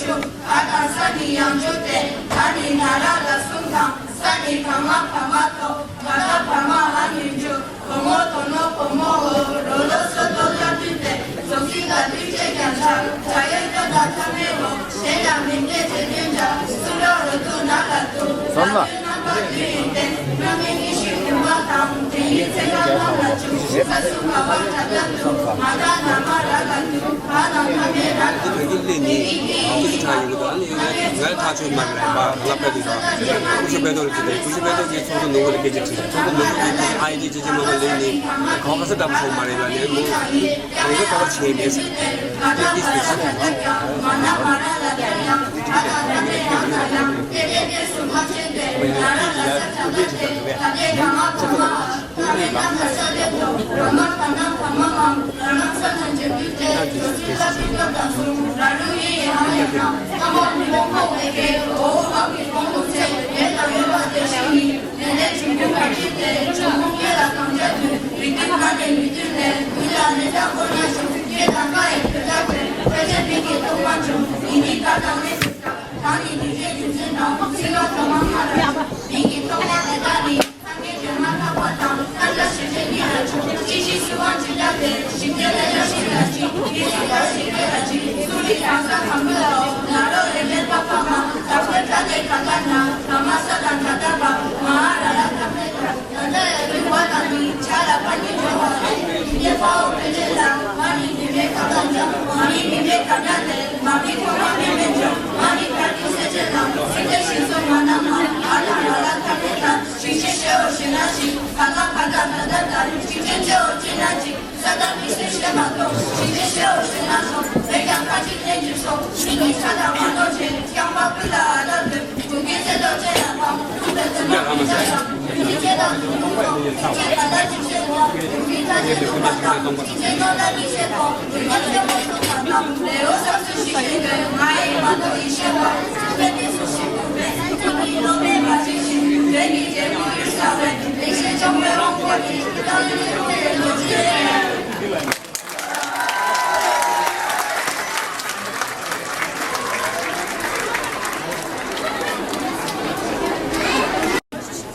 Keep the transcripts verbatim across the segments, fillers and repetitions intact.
ཆུ། ཨ་དང་ས་ནི་ཡང་ཆུ་སྟེ། ཨ་ནི་ན་ར་ལ་གསུམ་དང་། ས་ནི་ག་མ་བ་མ་ཐོ། ག་ད་བ་མ་ཧ་ནི་ཆུ། བུ་མོ་དོ་ནོ་བུ་མོ་འོ། རོ་ལོ་སོ་ཏོ་ལ་དུས་ཏེ། སོ་སི་ད་དུས་ཆེ་ཀྱང་ཆ། ཆ་ཡོད་ད་ད་ཐ་མེ་འོ། དེ་ལ་མི་འདྲེ་དེ་དོན་ཆ། སུ་ར་རོ་དུ་ན་ལ་དུ། ཙམ་ལ། ང་ཐག་ཆོད་མ་རེད་པ། ང་པད་དུ་དང་ཀུ་ཤུ་པད་དོ་ལ་ཅི་དང་ཀུ་ཤུ་པད་དོ་གི་ཚོགས་འདུ་ནོར་བུ་ལ་སྐད་ཆ་དྲིས། ཚོགས་འདུ་ནོར་བུ་གི་ཨ་ཡི་ཅི་ཅི་མ་མ་ལེ་ནི་གང་ག་ས་འདྲ་པོ་ཚོགས་མ་རེད་ལ་ནི་མོ་གང་ག་ད་བར་ཆེ་མེད་ཟེར། དེ་གི་སྤེ་ཤལ་དང་།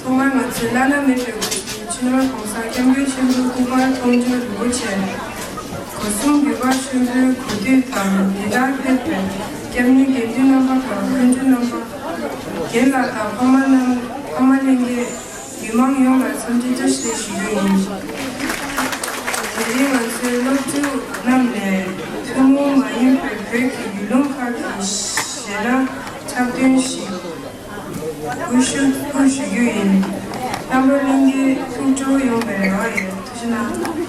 ཐོག་མར་ང་ཚོའི་བླ་ན་མེད་པའི་སྐུ་ཞབས་སྤྱི་ནོར་༸གོང་ས་༸སྐྱབས་མགོན་ཆེན་པོའི་སྐུ་པར་མཐོང་ཆོས་རིན་པོ་ཆེ། སྒོ་གསུམ་བརྒྱུད་པ་ཆེན་པོའི་གོ་སྒྲིག་དང་འདི་ལྟར་ཕེབས་པའི་སྐྱབས་གནས་དགེ་འདུན་རྣམ་པ་དང་སྐུ་མགྲོན་རྣམ་པ། རྒན་ལགས་དང་ཕ་མ་རྣམས་ཕ་མ་ལྷན་རྒྱས། མི་མང་ཡོངས་ལ་འཚམས་འདྲི་བཀྲ་ཤིས་བདེ་ལེགས་ཞུ་རྒྱུ་ཡིན། དེ་རིང་ང་ཚོའི་སློབ་ཕྲུག་རྣམས་ནས་ཐུན་མོང་མ་ཡིན་པའི་བོད་ཀྱི་བརྒྱུད་ལུང་ཁག་གི་ཞལ་ལག་འཁྲབ་སྟོན་ཞིག་སྒུལ་ཞུ་སྒུལ་ཞུ་རྒྱུ་ཡིན། རྣམ་པ་ལྷན་རྒྱས་ཐུགས་སྤྲོ་ཡོང་བའི་རེ་བ་ཡོད། ཐུགས་རྗེ་གནང་།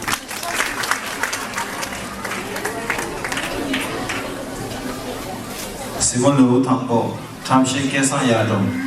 གཟིགས་མོ་ལེའུ་དང་པོ། བྲམ་ཟེ་སྐལ་བཟང་ཡར་འགྲོ།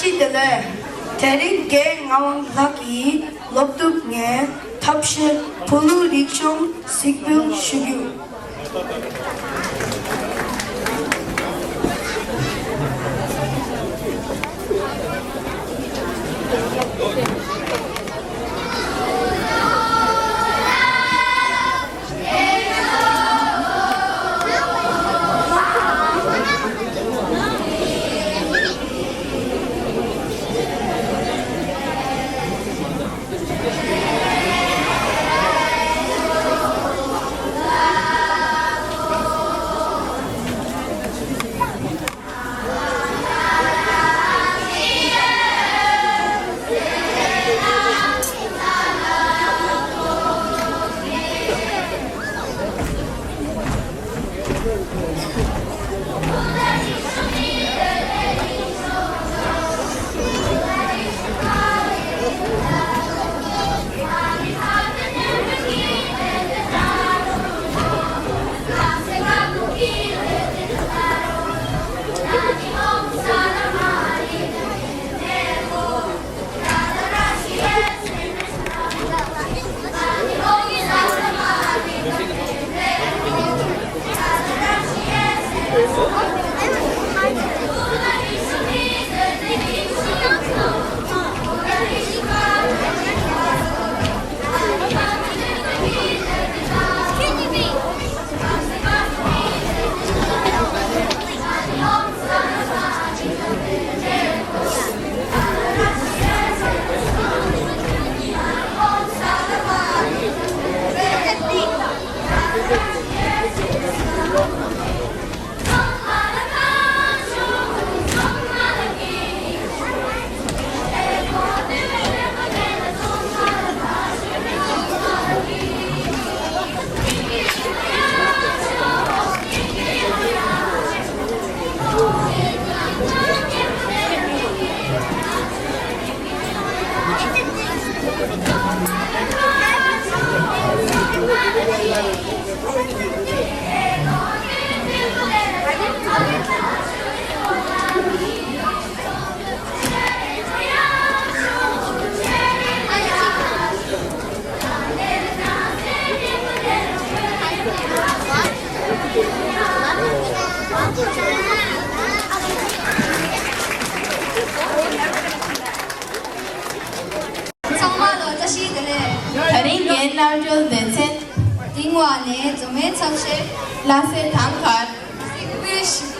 བདེ་ལེགས། དེ་རིང་རྒན་ངག་དབང་ལགས་ཀྱིས་སློབ་ཕྲུག་ངས་ཐབས་ཤེས་བོད་ལུགས་རིག་གཞུང་གཟིགས་འབུལ་ཞུ་རྒྱུ། ཚང་མ་ལ་བཀྲ་ཤིས་བདེ་ལེགས། ད་རིང་རྒན་རྣལ་འབྱོར་སྡེ་ཚན། དིང་བ་ནས་འཛོམས་མའི་ཚབ་ཞེས་ལ་སེ་དང་ཁར་གཟིགས་འབུལ་ཞུ།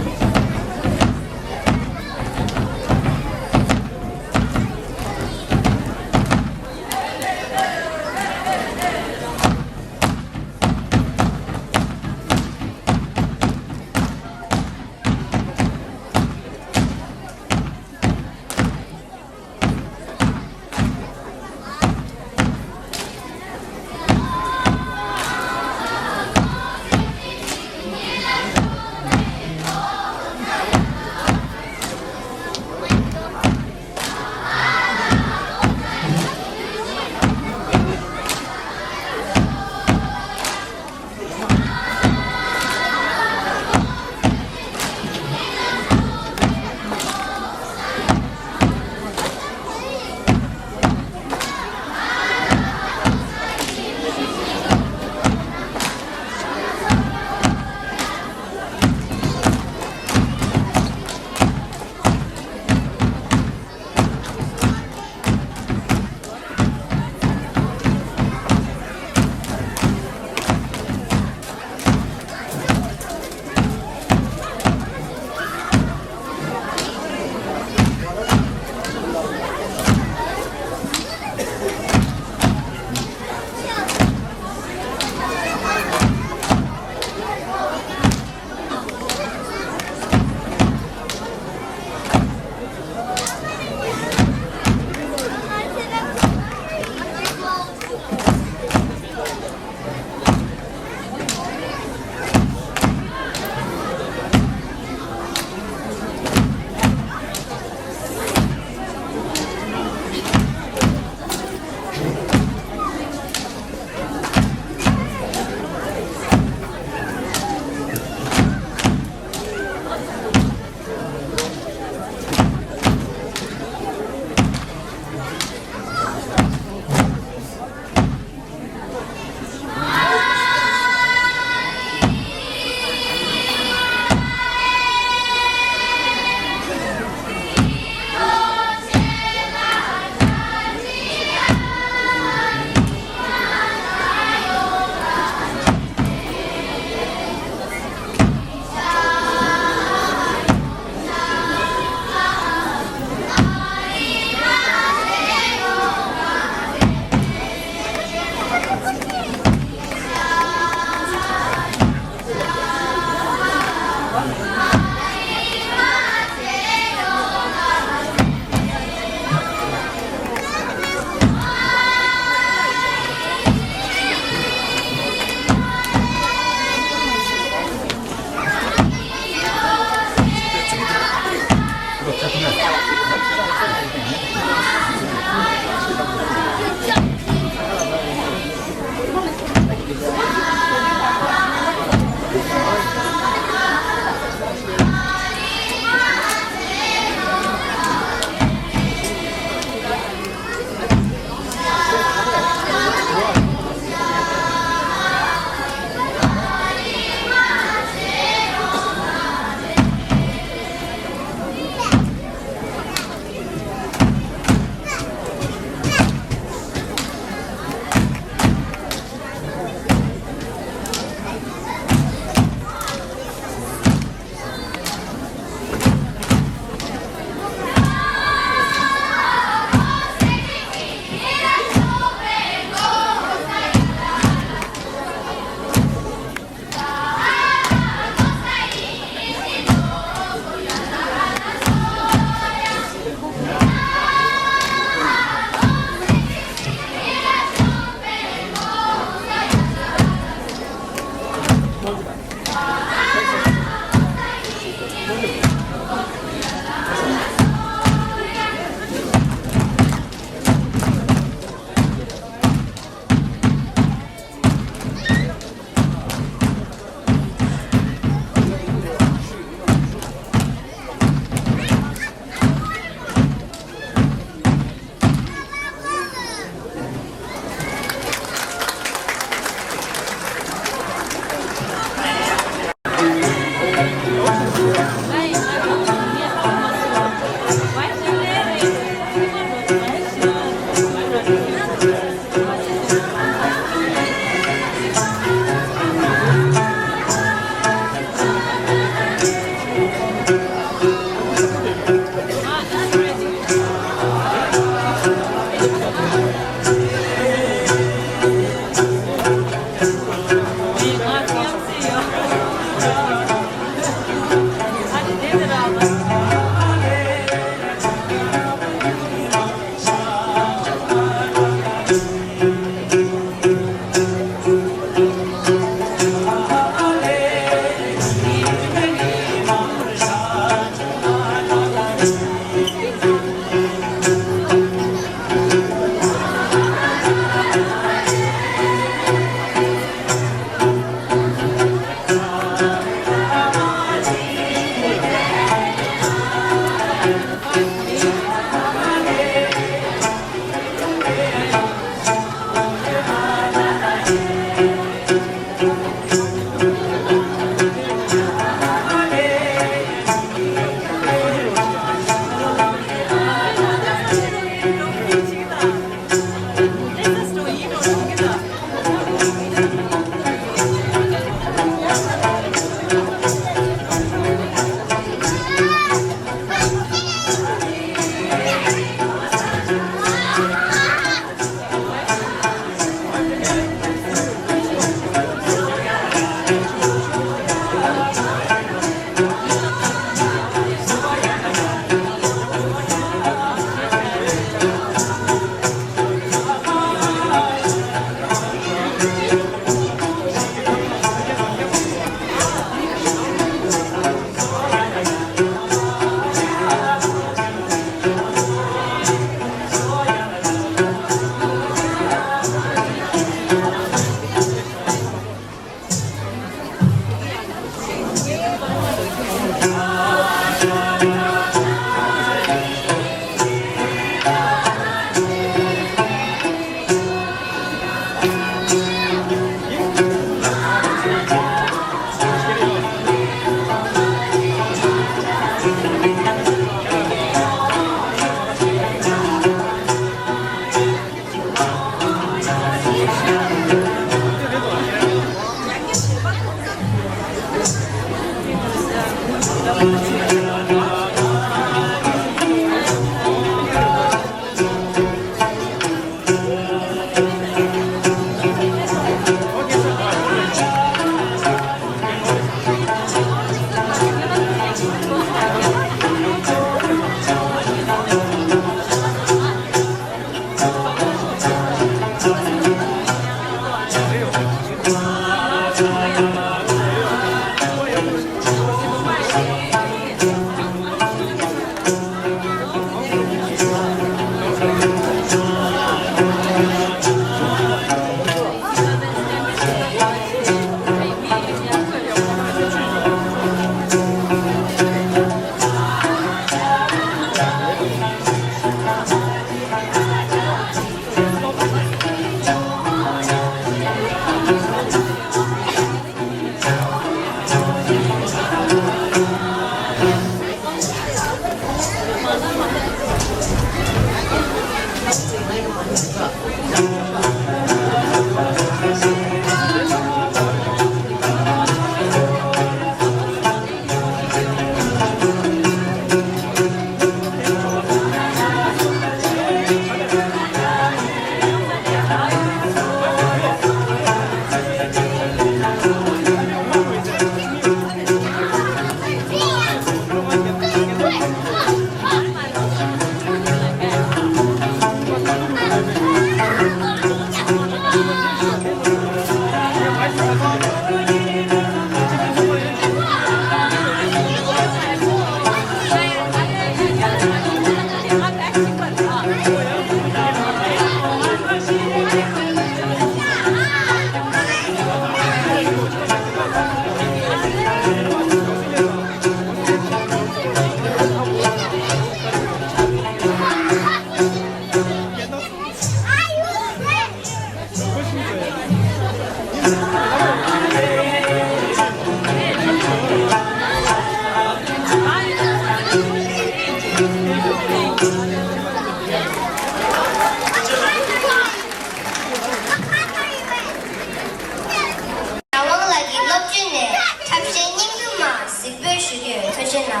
Jenna.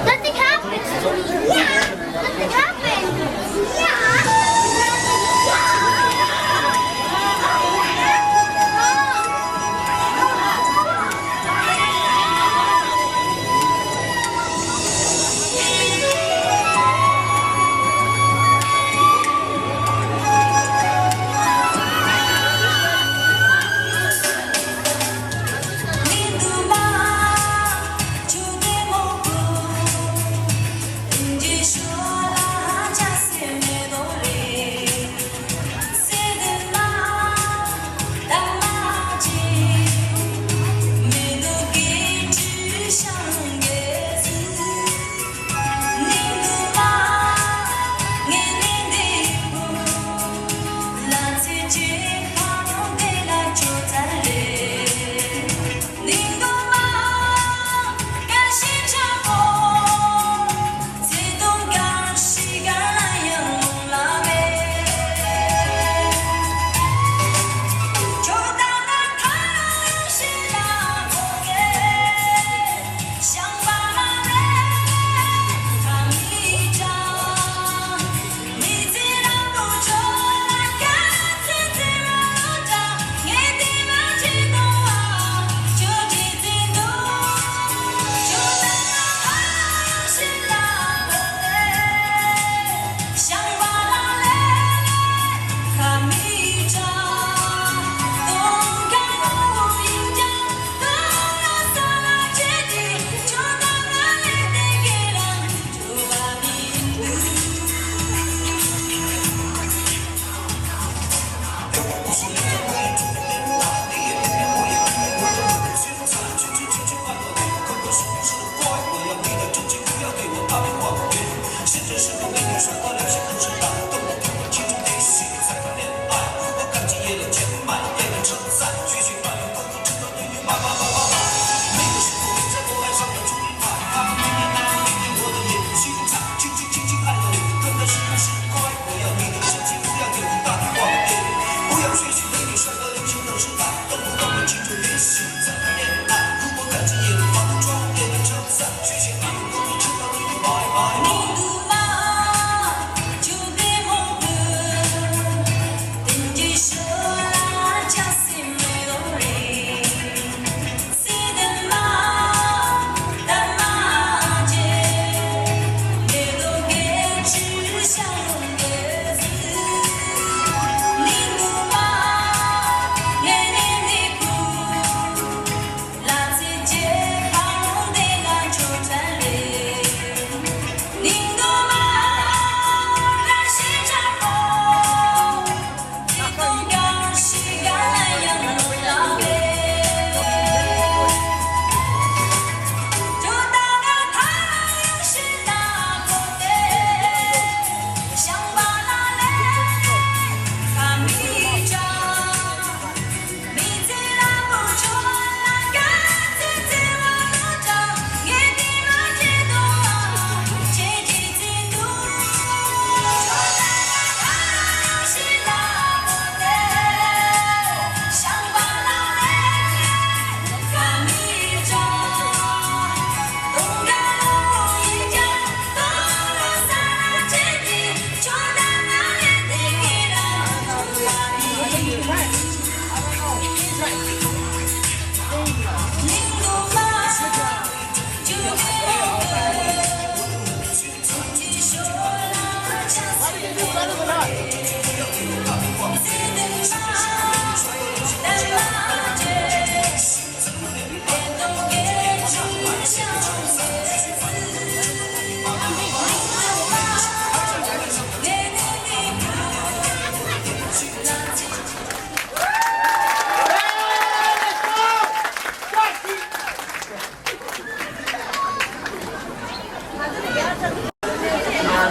Nothing happened to me. Yeah, nothing happened. Yeah.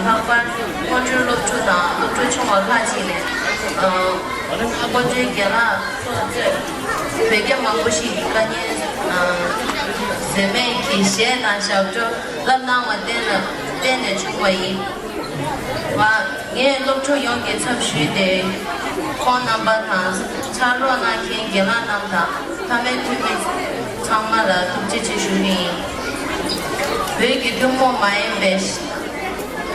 ལྷག་པར་སྔོན་འགྲོའི་སློབ་ཕྲུག་དང་སློབ་ཕྲུག་ཆུང་བ་ཁག་ཅིག་ནས་སྔོན་འགྲོའི་རྒན་ལགས་སོགས་བོད་སྐད་མང་པོ་ཞིག་གི་དཀའ་ངལ་ཟད་མེད་ཀྱི་གཞས་དང་ཞབས་བྲོ་བསླབ་གནང་བར་བརྟེན་ལ་བརྟེན་ནས་བྱུང་བ་ཡིན། ངས་སློབ་ཕྲུག་ཡོངས་ཀྱི་ཚབ་ཞུས་ཏེ། ཁོང་རྣམ་པ་དང་ཕྱག་རོགས་གནང་མཁན་རྒན་ལགས་རྣམས་དང་ཕ་མའི་འཐུས་མི་ཚང་མ་ལ་ཐུགས་རྗེ་ཆེ་ཞུ་གི་ཡིན། བོད་ཀྱི་ཐུན་མོང་མ་ཡིན་པའི་གཞས་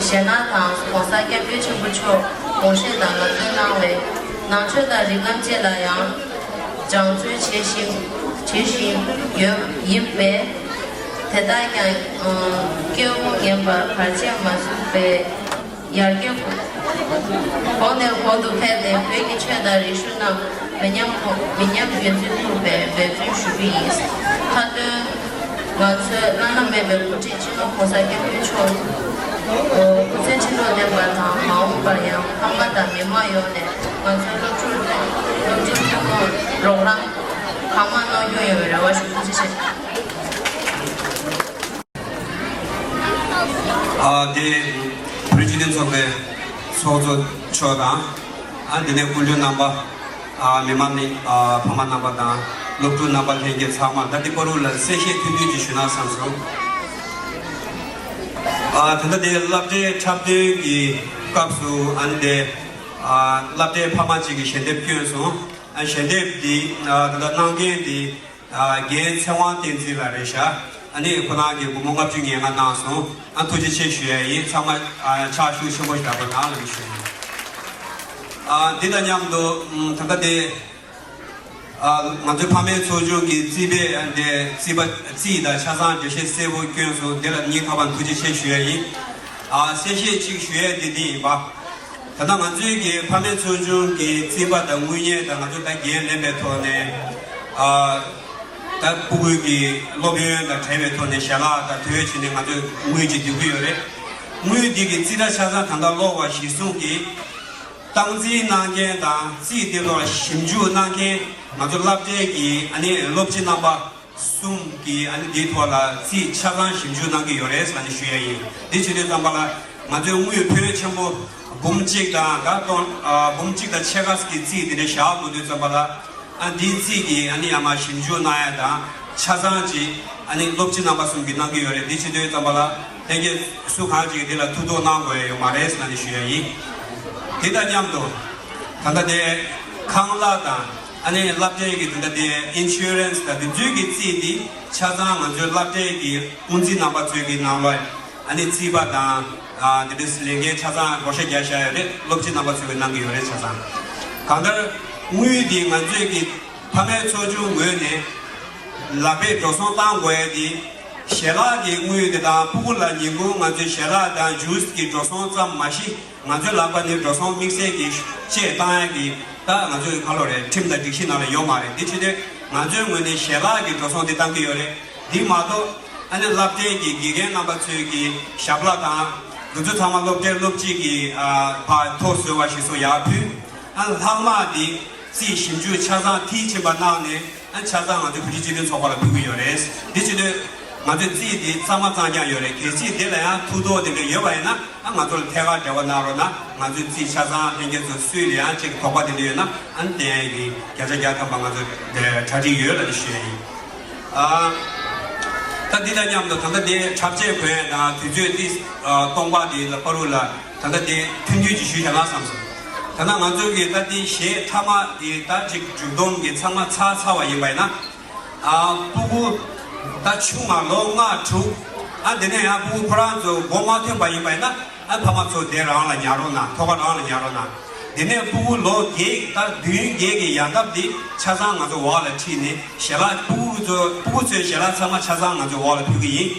སྣ་དང་༸གོང་ས་༸སྐྱབས་མགོན་ཆེན་པོ་མཆོག་དགོངས་བཞེད་དང་ལམ་སྟོན་གནང་བའི་ནང་ཆོས་དང་རིགས་ལམ་བཅས་ལ་ཡང་སྦྱང་བརྩོན་བྱེད་བཞིན་བྱེད་བཞིན་ཡོད་ཡིན་པས། དེ་དག་ཀྱང་སྐྱེ་བོ་ངན་པ་བར་ཆད་མ་བཟུང་བའི་ཡར་རྒྱས་གོང་ནས་གོང་དུ་འཕེལ་ཏེ་བོད་ཀྱི་ཆོས་དང་རིག་གཞུང་རྣམས་མི་ཉམས་གོང་མི་ཉམས་རྒྱུན་འཛིན་ཐུབ་པའི་འབད་བརྩོན་ཞུ་གི་ཡིན། མཐའ་དོན། ང་ཚོའི་བླ་ན་མེད་པའི་སྐུ་ཕྲེང་སྤྱི་ནོར་༸གོང་ས་༸སྐྱབས་མགོན་མཆོག་སྐུ་ཚེ་ཁྲི་ལོ་བརྟན་པ་དང་མ་འོངས་པར་ཡང་ཕ་མ་དང་མི་མང་ཡོངས་ནས་ང་ཚོའི་སློབ་ཕྲུག་དང་སློབ་ཕྲུག་ཐུན་མོང་རོགས་རམ་གང་མང་གནང་རྒྱུ་ཡོང་བའི་རེ་བ་ཞུ། ཐུགས་རྗེ་ཆེ། ཨ་དེ་བོད་སྤྱི་མཐུན་ཚོགས་པའི་ཚོགས་གཙོ་མཆོག་དང་། ཨ་དེ་ནས་སྐུ་མགྲོན་རྣམ་པ། ཨ་མི་མང་ནི་ཨ་ཕ་མ་རྣམ་པ་དང་སློབ་ཕྲུག་རྣམ་པ་ལྷན་རྒྱས་ཚང་མ་ད་ལྟའི་བར་དུ་ལ་གསལ་བཤད་ཐུང་ཐུང་ཅིག་ཞུས་ན་བསམ་སོང་། ཨ་ད་ལྟ་དེ་སློབ་གྲྭའི་འཁྲབ་སྟོན་གྱི་སྐབས་སུ་ཨ་ནི་དེ་ཨ་སློབ་གྲྭའི་ཕ་མ་ཅིག་གིས་ཞལ་འདེབས་བསྐྱོན་སོང་། ཨ་ཞལ་འདེབས་འདི་ཨ་ད་ལྟ་གནང་མཁན་འདི། ཨ་རྒན་ཚེ་དབང་བསྟན་འཛིན་ལགས་རེད་ཤག་ཨ་ནི་ཁོ་རང་གིས་སྒོར་མོ་ལྔ་བཅུ་ང་ལྔ་གནང་སོང་། ཨ་ཐུགས་རྗེ་ཆེ་ཞུ་ཡ་ཡིན། ཚང་མ་ཨ་ཕྱག་ཤུགས་ཆེན་པོ་ཞིག་རྒྱག་རོགས་གནང་ལབ་ནས་ཞུ་ཡ་ཡིན། ཨ་འདི་དང་མཉམ་དུ་ཨམ་ད་ལྟ་དེ་ཨ་ང་ཚོའི་ཕ་མའི་ཚོགས་ཆུང་གི་རྩིས་པས་ཨ་འདི་རྩིས་པ་རྩིས་དང་ཆ་ཚང་འགྲེལ་བཤད་གསལ་པོ་བསྐྱོན་སོང་། དེ་ལ་སྙིང་ཐག་པ་ནས་ཐུགས་རྗེ་ཆེ་ཞུ་ཡ་ཡིན། ཨ་གསལ་བཤད་ཅིག་ཞུ་ཡ་དེ་འདི་ཡིན་པ། ད་ལྟ་ང་ཚོའི་གི་ཕ་མའི་ཚོགས་ཆུང་གི་རྩིས་པ་དང་དངུལ་གཉེར་དང་ང་ཚོ་ད་འགན་ལེན་པའི་ཐོག་ནས་ཨ་ད་ཕྲུ་གུའི་གི་སློབ་ཡོན་དང་འབྲེལ་བའི་ཐོག་ནས་ཞལ་ལག་དང་དེ་བྱས་ནས་ང་ཚོས་དངུལ་ཅིག་བསྡུ་གི་ཡོད་རེད། དངུལ་འདི་གི་རྩིས་ཁྲ་ཆ་ཚང་ད་ལྟ་གློག་པ་གཞིར་བཟུང་གིས་སྟངས་འཛིན་གནང་མཁན་དང་རྩིས་དེ་ཐོག་ལ་ཞིབ་འཇུག་གནང་མཁན་ང་ཚོ་སློབ་གྲྭའི་གི་ཨ་ནི་སློབ་སྤྱི་རྣམ་པ། གསུམ་གྱིས་ཨ་ནི་འདིའི་ཐོག་ལ་རྩིས་ཆ་ཚང་ཞིབ་འཇུག་གནང་གི་ཡོད་རེད་ཟེར་ནས་ཞུ་ཡ་ཡིན། འདི་བྱེད་དུས་ཙམ་པ་ལ་ང་ཚོའི་དངུལ་ཕོན་ཆེན་པོ་འབུམ་གཅིག་དང་ད་སྟོང་ཨ་འབུམ་གཅིག་དང་ཕྱེད་ཀ་གི་རྩིས་འདི་འདྲ་བཞག་དགོས་དུས་ཙམ་པ་ལ་ཨ་འདིའི་རྩིས་ཀྱི་ཨ་ནི་ཡར་མར་ཞིབ་འཇུག་གནང་ཡ་དང་ཆ་ཚང་ཅིག་ཨ་ནི་སློབ་སྤྱི་རྣམ་པ་གསུམ་གྱིས་གནང་གི་ཡོད་རེད། འདི་བྱེད་དུས་ཙམ་པ་ལ་ལྷན་རྒྱས་སུ་གང་ཅིག་འདི་ལ་ཐུགས་དོགས་གནང་དགོས་ཡ་ཡོད་མ་རེད་ཟེར་ནས་ཞུ་ཡ་ཡིན། དེ་དང་མཉམ་དུ་ད་ལྟ་དེ་ཁང་གླ་དང་། ཨ་ནི་སློབ་གྲྭའི་གི་དེ་འདྲ་དེ་ཨིན་ཤུ་རན་སི་དང་དེ་ཚོའི་གི་རྩིས་དེ་ཆ་ཚང་ང་ཚོའི་སློབ་གྲྭའི་གི་དབུ་འཛིན་རྣམ་པ་ཚོའི་གི་ནང་ལ་ཨ་ནི་རྩིས་པ་དང་ཨ་དེ་འདྲ་ལས་འགན་ཆ་ཚང་བགོ་བཤའ་རྒྱག་བཞག་ཡོད་རེད། སློབ་སྤྱི་རྣམ་པ་ཚོའི་གི་གནང་གི་ཡོད་རེད། ཆ་ཚང་གང་ལྟར་དངུལ་དེ་ང་ཚོའི་གི་ཕ་མའི་ཚོགས་ཆུང་ངོས་ནས་ལག་པས་འགྲོ་སོང་བཏང་དགོས་ཡ་དེ་ཞལ་ལག་གི་དངུལ་དེ་དང་ཕྲུ་གུ་ལ་ཉིན་གུང་ང་ཚོའི་ཞལ་ལག་དང་ཇུས་ཀྱི་འགྲོ་སོང་ཙམ་མ་གཞི། ང་ཚོའི་ལག་པ་ནས་འགྲོ་སོང་དམིགས་བསལ་གྱི་ཅེས་བཏང་ཡག་གི་ད་ང་ཚོའི་ཁ་ལོ་རེད། ཁྲིམས་དང་སྒྲིག་གཞི་ནང་ལ་ཡོད་མ་རེད། འདི་ཕྱི་དོན་ང་ཚོའི་ངོས་ནས་ཞལ་ལག་གི་འགྲོ་སོང་འདི་བཏང་གི་ཡོད་རེད། འདི་མ་གཏོགས་ཨ་ནི་སློབ་གྲྭའི་གི་དགེ་རྒན་རྣམ་པ་ཚོའི་གི་ཞབས་ལ་དང་འདི་ཚོ་ཚང་མ་སློབ་གྲྭའི་སློབ་སྤྱི་གི་ཨ་ཕར་ཐོ་བཟོ་བ་ཞིག་སོགས་ཡར་ཕུལ། ཨ་ལྷག་མ་འདི་རྩིས་ཞིབ་འཇུག་ཆ་ཚང་མཐིལ་ཕྱིན་པ་གནང་ནས། ཨ་ཆ་ཚང་ང་ཚོའི་བོད་ཀྱི་སྤྱི་མཐུན་ཚོགས་པ་ལ་ཕུལ་གྱི་ཡོད་རེད། འདི་བྱེད་དུས་ང་ཚོས་རྩིས་འདི་གཙང་མ་གཙང་རྐྱང་ཡོད་རེད། གལ་སྲིད་འདི་ལ་ཡང་ཐུགས་དོགས་དེ་འདྲ་ཡོད་པ་ཡིན་ན་ཨ་ང་ཚོ་ལ་ཐད་ཀར་འབྲེལ་བ་གནང་རོགས་གནང་། ང་ཚོའི་རྩིས་ཆ་ཚང་ལྷན་རྒྱས་ཚོ་སུས་ལ་ཡང་ཅིག་དོགས་པ་དེ་འདྲ་ཡོད་ན་ཨ་ནི་བསྟན་ཡག་གི་བརྒྱ་ཆ་བརྒྱ་ཐམ་པ་ང་ཚོ་གྲ་སྒྲིག་ཡོད་ལབ་ནས་ཞུ་ཡ་ཡིན། ཨ་ད་འདི་དང་མཉམ་དུ་ད་ལྟ་འདི་འཁྲབ་ཆས་གོན་ཡ་དང་དུས་ཚོད་འདི་ཨ་སྟོང་པ་འདི་ལ་བར་དུ་ལ། ད་ལྟ་དེ་ཐུང་ཐུང་ཅིག་ཞུས་བཞག་ན་བསམ་སོང་། ད་ལྟ་ང་ཚོ་གི་ད་དེ་གཞས་མཐའ་མ་དེ་ད་ཅིག་མཇུག་སྡོམ་གི་ཚང་མ་ཚར་ཚར་བ་ཡིན་པ་ཡིན་ན། ཨ་ཕྲུ་གུ་ད་ཆུང་ང་ལོ་ལྔ་དྲུག་ཨ་དེ་ནས་ཡང་ཕྲུ་གུ་ཁོ་རང་ཚོ་མགོ་མ་ཐོན་པ་ཡིན་པ་ཡིན་ན་ཨ་ཕ་མ་ཚོ་དེ་རང་ལ་ཉར་རོགས་གནང་། ཐོག་ཁ་རང་ལ་ཉར་རོགས་གནང་། དེ་ནས་ཕྲུ་གུ་ལོ་བརྒྱད་ད་བདུན་བརྒྱད་ཀྱི་ཡར་འདབ་དེ་ཆ་ཚང་ང་ཚོ་འོག་ལ་ཁྲིད་ནས་ཞལ་ལག་ཕྲུ་གུ་ཚོ་ཕྲུ་གུ་ཚོའི་ཞལ་ལག་ཚང་མ་ཆ་ཚང་ང་ཚོ་འོག་ལ་ཕུལ་གི་ཡིན།